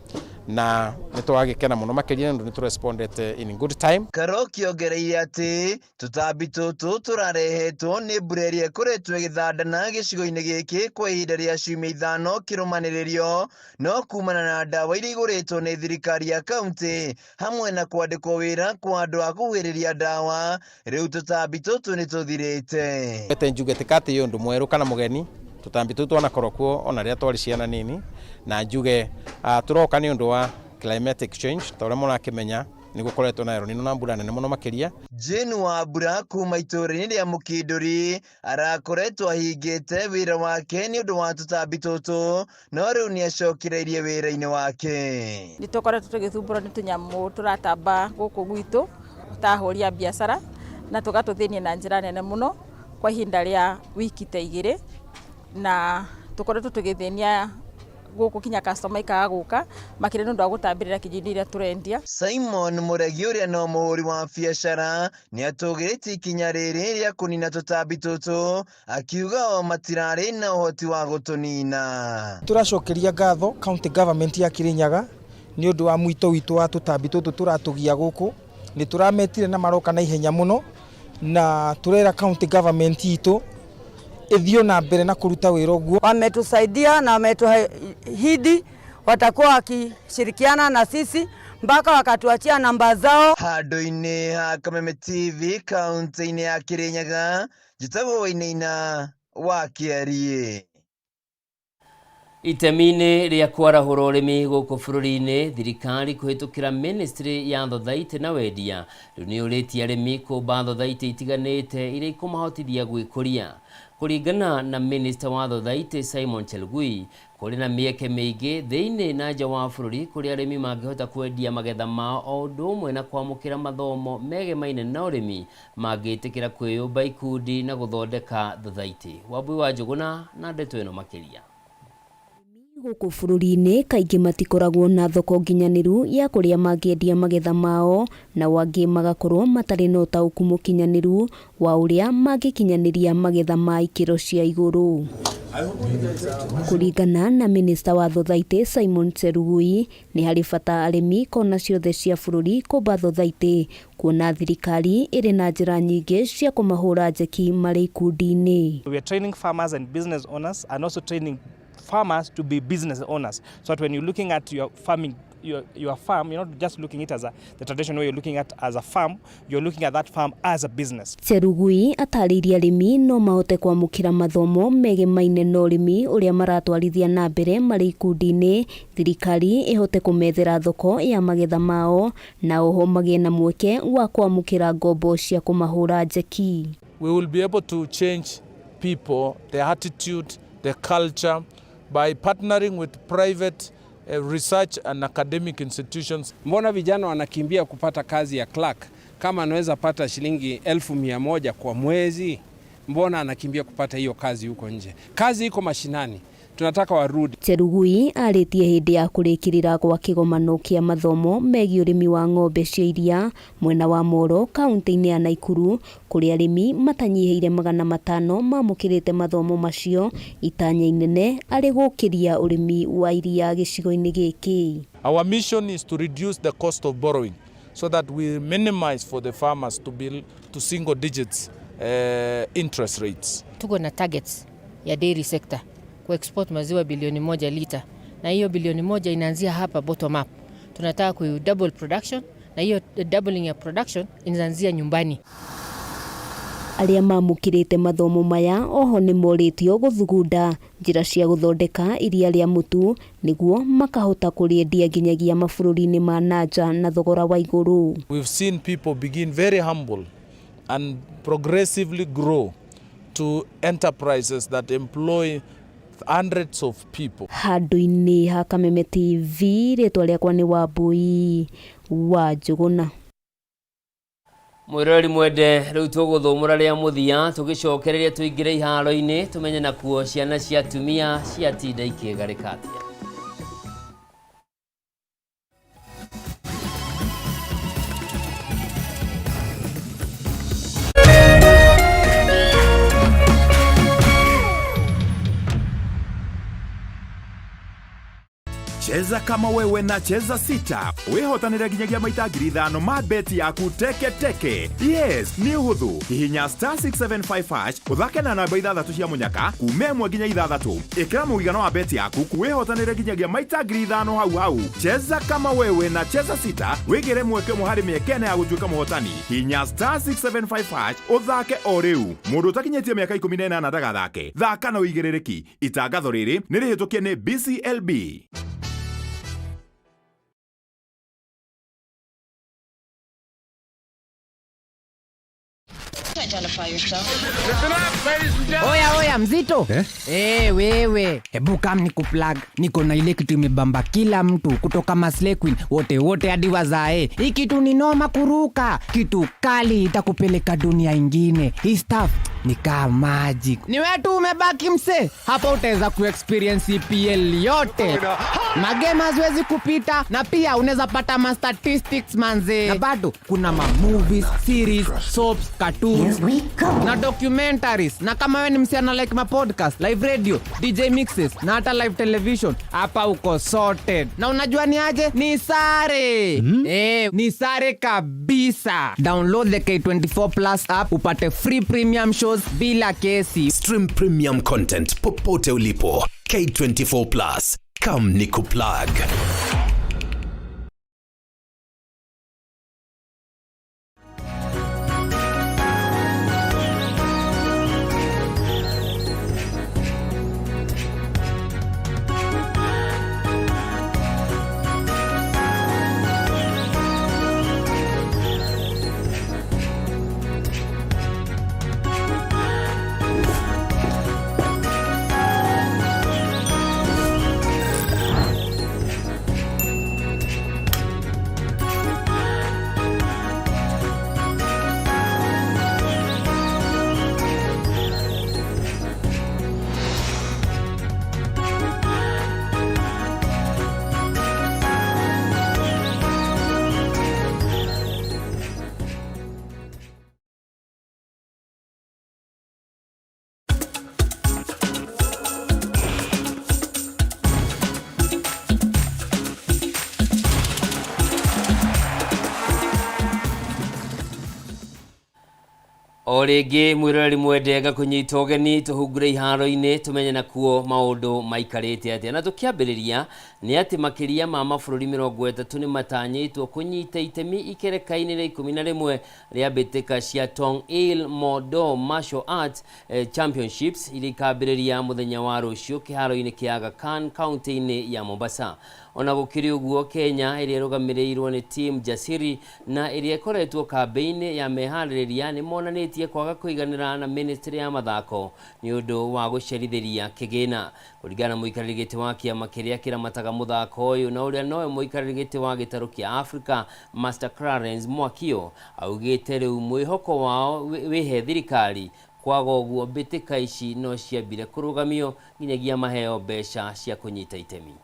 na nĩ tũragĩkena mũno makĩria nĩ ũndũ nĩ tũrespondete in good time. Karoki ongereire atĩ tũtambi tũtũ tũrarehetwo nĩ mbura ĩrĩa ĩkoretwo ĩgĩthandana gĩcigo-inĩ gĩkĩ kwa ihinda rĩa ciumia 5 kĩrũmanĩrĩrio, no kumana na ndawa iria igũrĩtwo nĩ thirikari ya kaunti hamwe na kwandĩkwo wĩra kwa andũ a kũhuhĩrĩria ndawa, rĩu tũtambi tũtũ nĩ tũthirĩte. Ete njuge ti atĩ ũndũ mwerũ kana mũgeni, tũtambi tũu twanakorwo kuo ona rĩrĩa twarĩ ciana nini, na njuge tũroka nĩ ũndũ wa climatic change ta ũrĩa mũrakĩmenya nĩ gũkoretwo na El Nino na mbura nene mũno makĩria. Jane Wambura kuma itũũra-inĩ rĩa Mũkindũri arakoretwo ahingĩte wĩra wake nĩ ũndũ wa tũtambi tũtũ, no rĩu nĩ acokereirie wĩra-inĩ wake. Nĩ tũkoretwo tũgĩthumbũrwo nĩ tũnyamũ tũratamba gũkũ gwitũ ta ahũri a biacara na tũgatũthĩnia na njĩra nene mũno kwa ihinda rĩa wiki ta 2, na tũkoretwo tũgĩthĩnia gũkũ kinya customer ikaga gũka makĩria nĩ ũndũ wa gũtambĩrĩra kinya indo iria tũrendia. Simon Mũregi ũrĩa no mũhũri wa biacara nĩ atũgĩrĩtie ikinya rĩrĩ rĩa kũnina tũtambi tũtũ, akiuga o matirarĩ na ũhoti wa gũtũnina. Tũracokeria ngatho county government ya Kirinyaga nĩ ũndũ wa mwito witũ wa tũtambi tũtũ tũratũgia gũkũ, nĩ tũrametire na maroka na ihenya mũno, na tũrera county government itũ ĩthiĩ na mbere na kũruta wĩra ũguo. Wametusaidia na wametuahidi watakuwa wakishirikiana na sisi mpaka wakatuachia namba zao. Handũ-inĩ ha Kameme TV kaunti-inĩ ya Kirinyaga, njĩtagwo Wainaina wa Kĩariĩ. Itemi-inĩ rĩa kwarahũra ũrĩmi gũkũ bũrũri-inĩ, thirikari kũhĩtũkĩra ministry ya thothaitĩ na wendia rĩu nĩ yũrĩtie arĩmi kũmba thothaitĩ itiganĩte iria ikũmahotithia gwĩkũria. Kũringana na minister wa thothaitĩ Simon Chelugui, kũrĩ na mĩeke mĩingĩ thĩinĩ na nja wa bũrũri kũrĩa arĩmi mangĩhota kwendia magetha mao o ũndũ ũmwe na kwamũkĩra mathomo megemaine na ũrĩmi mangĩtĩkĩra kwĩyũmba ikundi na gũthondeka thothaitĩ. Wambui wa Njũgũna na ndeto ĩno makĩria. Gũkũ bũrũri-inĩ kaingĩ matikoragwo na thoko nginyanĩru ya kũrĩa mangĩendia magetha mao, na angĩ magakorwo matarĩ na ũtaũku mũkinyanĩru wa ũrĩa mangĩkinyanĩria magetha ma ikĩro cia igũrũ. Kũringana na minista wa thothaitĩ Simon Chelugui, nĩ harĩ bata arĩmi kona ciothe cia bũrũri kũmba thothaitĩ, kuona thirikari ĩrĩ na njĩra nyingĩ cia kũmahũra njeki marĩ ikundi-inĩ. We are training farmers and business owners and also training farmers to be business owners, so that when you're looking at your farming, your farm, you're not just looking at it as the traditional way, you're looking at as a farm, you're looking at that farm as a business. Chelugui atarĩirie arĩmi no mahote kwamũkĩra mathomo megemaine na ũrĩmi ũrĩa maratwarithia na mbere marĩ ikundi-inĩ, thirikari ĩhote kũmethera thoko ya magetha mao na oho magĩe na mweke wa kwamũkĩra ngombo cia kũmahũra njeki. We will be able to change people, their attitude, their culture by partnering with private research and academic institutions. Mbona vijana wanakimbia kupata kazi ya clerk? Kama anaweza pata shilingi 1,100 kwa mwezi, mbona anakimbia kupata hiyo kazi huko nje? Kazi iko mashinani, tunataka warudi. Chelugui arĩtie hĩndĩ ya kũrĩkĩrĩra gwa kĩgomano kĩa mathomo megiĩ ũrĩmi wa ng'ombe cia iria mwena wa Moro kaunti-inĩ ya Naikuru, kũrĩa arĩmi matanyihĩire 500 mamũkĩrĩte mathomo macio, itanya inene arĩ gũkĩria ũrĩmi wa iria gĩcigo-inĩ gĩkĩ. Our mission is to reduce the cost of borrowing so that we minimize for the farmers to be to single digits interest rates. Tuko na targets ya dairy sector ku export maziwa bilioni 1 lita, na hiyo bilioni 1 inaanzia hapa bottom up. Tunataka ku double production, na hiyo doubling ya production inaanzia nyumbani. Arĩa mamũkĩrĩte mathomo maya oho nĩ morĩtio gũthugunda njĩra cia gũthondeka iria rĩa mũtu nĩguo makahota kũrĩendia nginyagia mabũrũri-inĩ ma nanja na thogora wa igũrũ. We've seen people begin very humble and progressively grow to enterprises that employ hundreds of people. Handũ-inĩ ha Kameme TV, rĩtwa rĩakwa nĩ Wambui wa Njũgũna. Mwĩroreri mwende, rĩu tũgũthũmũra rĩa mũthia tũgĩcokereria tũingĩre iharo-inĩ tũmenye nakuo ciana cia atumia ciatinda ikĩgarĩka atĩa. Cheza kama wewe na Cheza Sita wihotanire nginyagia maita 5,000 ma beti yaku teke teke. Yes, nĩ ũhũthũ. Hihinya star 675 hash ũthake na namba 6 cia mũnyaka kuma 1 nginya 6. Ĩkĩra mũigana wa beti yaku wihotanire nginyagia maita 5,000 hau hau. Cheza kama wewe na Cheza Sita wĩgĩre mweke ũmwe harĩ mĩeke ĩna ya gũtuĩka mũhotani. Hihinya star 675 hash ũthake o rĩu. Mũndũ ũtakinyĩtie mĩaka 18 ndagathake. Thaka na ũigĩrĩrĩki. Itangatho rĩrĩ nĩ rĩhĩtũkie nĩ BCLB. Oya oya mzito eh? Wewe hebu kam ni kuplug, niko na ile kitu imebamba kila mtu kutoka Maslay Queen wote wote hadi wazae. Hii kitu ni noma kuruka, kitu kali itakupeleka dunia ingine. Hii stuff ni kama magic. Ni wewe tu umebaki mse, hapa utaweza kuexperience EPL yote. Magema haziwezi kupita, na pia unaweza pata ma statistics manze. Na bado kuna ma movies, series, soaps, cartoons na documentaries. Na kama wewe ni msichana like ma podcast, live radio, DJ mixes na hata live television, hapa uko sorted. Na unajua ni aje? Ni sare. Ni sare kabisa. Download the K24 Plus app upate free premium shows bila kesi. Stream premium content popote ulipo. K24 Plus. Come nikuplug. O rĩngĩ mwĩroreri mwende ngakũnyita ũgeni tũhungure iharo-inĩ tũmenye nakuo maũndũ maikarĩte atĩa. Na tũkĩambĩrĩria nĩ atĩ makĩria ma mabũrũri 30 nĩ matanyĩtwo kũnyita itemi ikereka-inĩ rĩa 11 rĩa mbĩtĩka cia Tong Il Modo Martial Arts Championships iria ikambĩrĩria mũthenya wa rũciũ kĩharo-inĩ kĩa Aga Khan kaunti-inĩ ya Mombasa. Ona gũkĩrĩ ũguo, Kenya ĩrĩa ĩrũgamĩrĩirwo nĩ Team Jasiri na ĩrĩa ĩkoretwo kambĩ-inĩ ya meharĩrĩria nĩ monanĩtie kwaga kũiganĩra na ministry ya mathako nĩ ũndũ wa gũcerithĩria kĩgĩna. Kũringana na mũikarĩri gĩtĩ wa kĩama kĩrĩa kĩramataga mũthako ũyũ na ũrĩa nowe mũikarĩri gĩtĩ wa gĩtarũ kĩa Africa Master Clarence Mwakio augĩte rĩu mwĩhoko wao wĩhe thirikari, kwaga ũguo mbĩtĩka ici no ciambire kũrũgamio nginyagia maheo mbeca cia kũnyita itemi.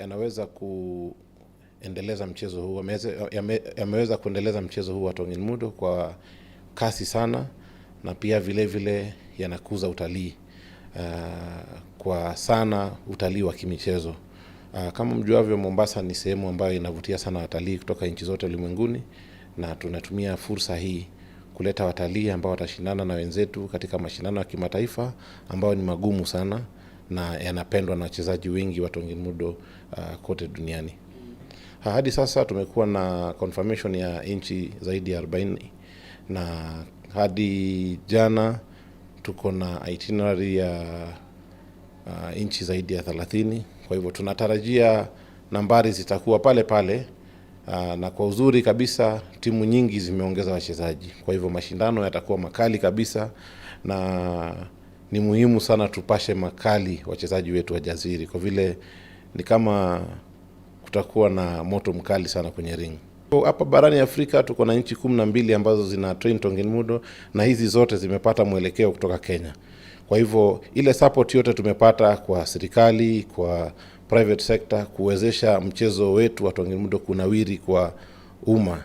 Yanaweza kuendeleza mchezo huu, yameweza kuendeleza mchezo huu wa Tongil Mudo kwa kasi sana, na pia vile vile yanakuza utalii, kwa sana utalii wa kimichezo. Kama mjuavyo, Mombasa ni sehemu ambayo inavutia sana watalii kutoka nchi zote ulimwenguni, na tunatumia fursa hii kuleta watalii ambao watashindana na wenzetu katika mashindano ya kimataifa ambayo ni magumu sana na yanapendwa na wachezaji wengi wa Tongil Mudo kote duniani. Hadi sasa tumekuwa na confirmation ya nchi zaidi ya 40 Na hadi jana tuko na itinerary ya nchi zaidi ya 30. Kwa hivyo tunatarajia nambari zitakuwa pale pale. Na kwa uzuri kabisa timu nyingi zimeongeza wachezaji, kwa hivyo mashindano yatakuwa makali kabisa, na ni muhimu sana tupashe makali wachezaji wetu wa Jaziri, kwa vile ni kama kutakuwa na moto mkali sana kwenye ring. Hapa barani Afrika tuko na nchi 12 ambazo zina train Tongen Mudo, na hizi zote zimepata mwelekeo kutoka Kenya. Kwa hivyo ile support yote tumepata kwa serikali, kwa private sector kuwezesha mchezo wetu wa Tongen Mudo kunawiri kwa umma,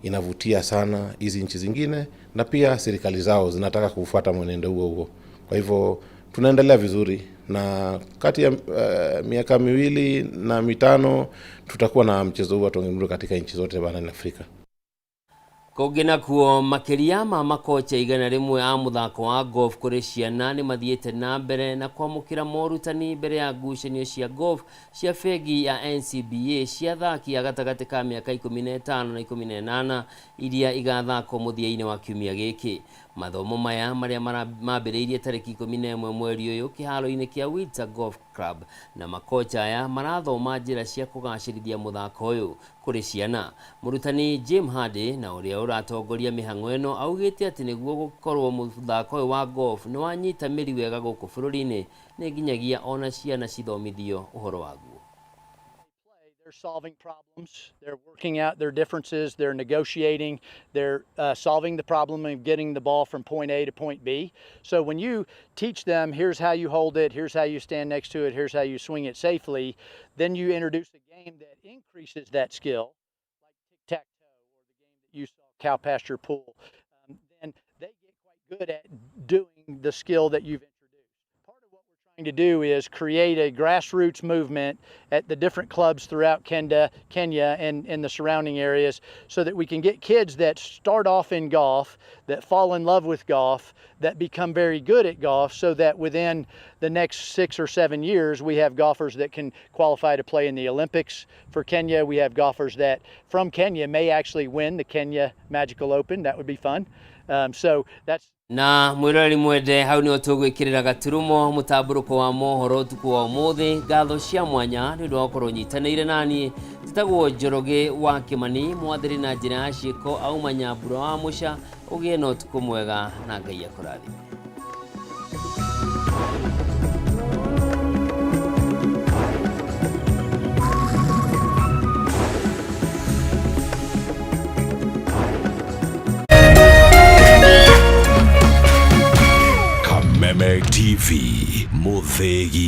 inavutia sana hizi nchi zingine, na pia serikali zao zinataka kufuata mwenendo huo huo. Kwa hivyo tunaendelea vizuri, na kati ya miaka 2 na 5 tutakuwa na mchezo huu wa Tongen Mudo katika nchi zote barani Afrika. Kũngĩ nakuo makĩria ma makocha 100 a mũthako wa golf kũrĩ ciana nĩ mathiĩte na mbere na kwamũkĩra morutani mbere ya ngucanio cia golf cia bengi ya NCBA cia athaki a gatagatĩ ka mĩaka 15 na 18 iria igathakwo mũthia-inĩ wa kiumia gĩkĩ. Mathomo maya marĩa mambĩrĩirie tarĩki 11 mweri ũyũ kĩharo-inĩ kĩa Windsor Golf Club, na makocha aya marathoma njĩra cia kũgacĩrithia mũthako ũyũ kũrĩ ciana. Mũrutani Jim Hardy na ũrĩa ũratongoria mĩhang'o ĩno augĩte atĩ nĩguo gũkorwo mũthako ũyũ wa golf nĩ wanyita mĩri wega gũkũ bũrũri-inĩ nĩ nginyagia ona ciana cithomithio ũhoro waguo. They're solving problems, they're working out their differences, they're negotiating, they're solving the problem of getting the ball from point A to point B. So when you teach them, here's how you hold it, here's how you stand next to it, here's how you swing it safely, then you introduce a game that increases that skill, like tic-tac-toe or the game that you saw, cow pasture pool. Then they get quite good at doing the skill that you've introduced. Trying to do is create a grassroots movement at the different clubs throughout Kenya and in the surrounding areas, so that we can get kids that start off in golf, that fall in love with golf, that become very good at golf, so that within the next 6 or 7 years we have golfers that can qualify to play in the Olympics for Kenya. We have golfers that from Kenya may actually win the Kenya Magical Open. That would be fun. So that's na mwiroreri mwende hau nĩho tũgwĩkĩrĩra gaturumo mũtambũrũko wa mohoro ũtukũ wa ũmũthĩ. Ngatho cia mwanya nĩ ũndũ wa gũkorwo ũnyitanĩire naniĩ. Njĩtagwo Njoroge wa Kĩmani, mwathĩrĩ na njĩra ya ciĩko auma Nyambura wa Mũca. Ũgĩe na ũtukũ mwega na Ngai akũrathime. Kameme TV, Muthegi.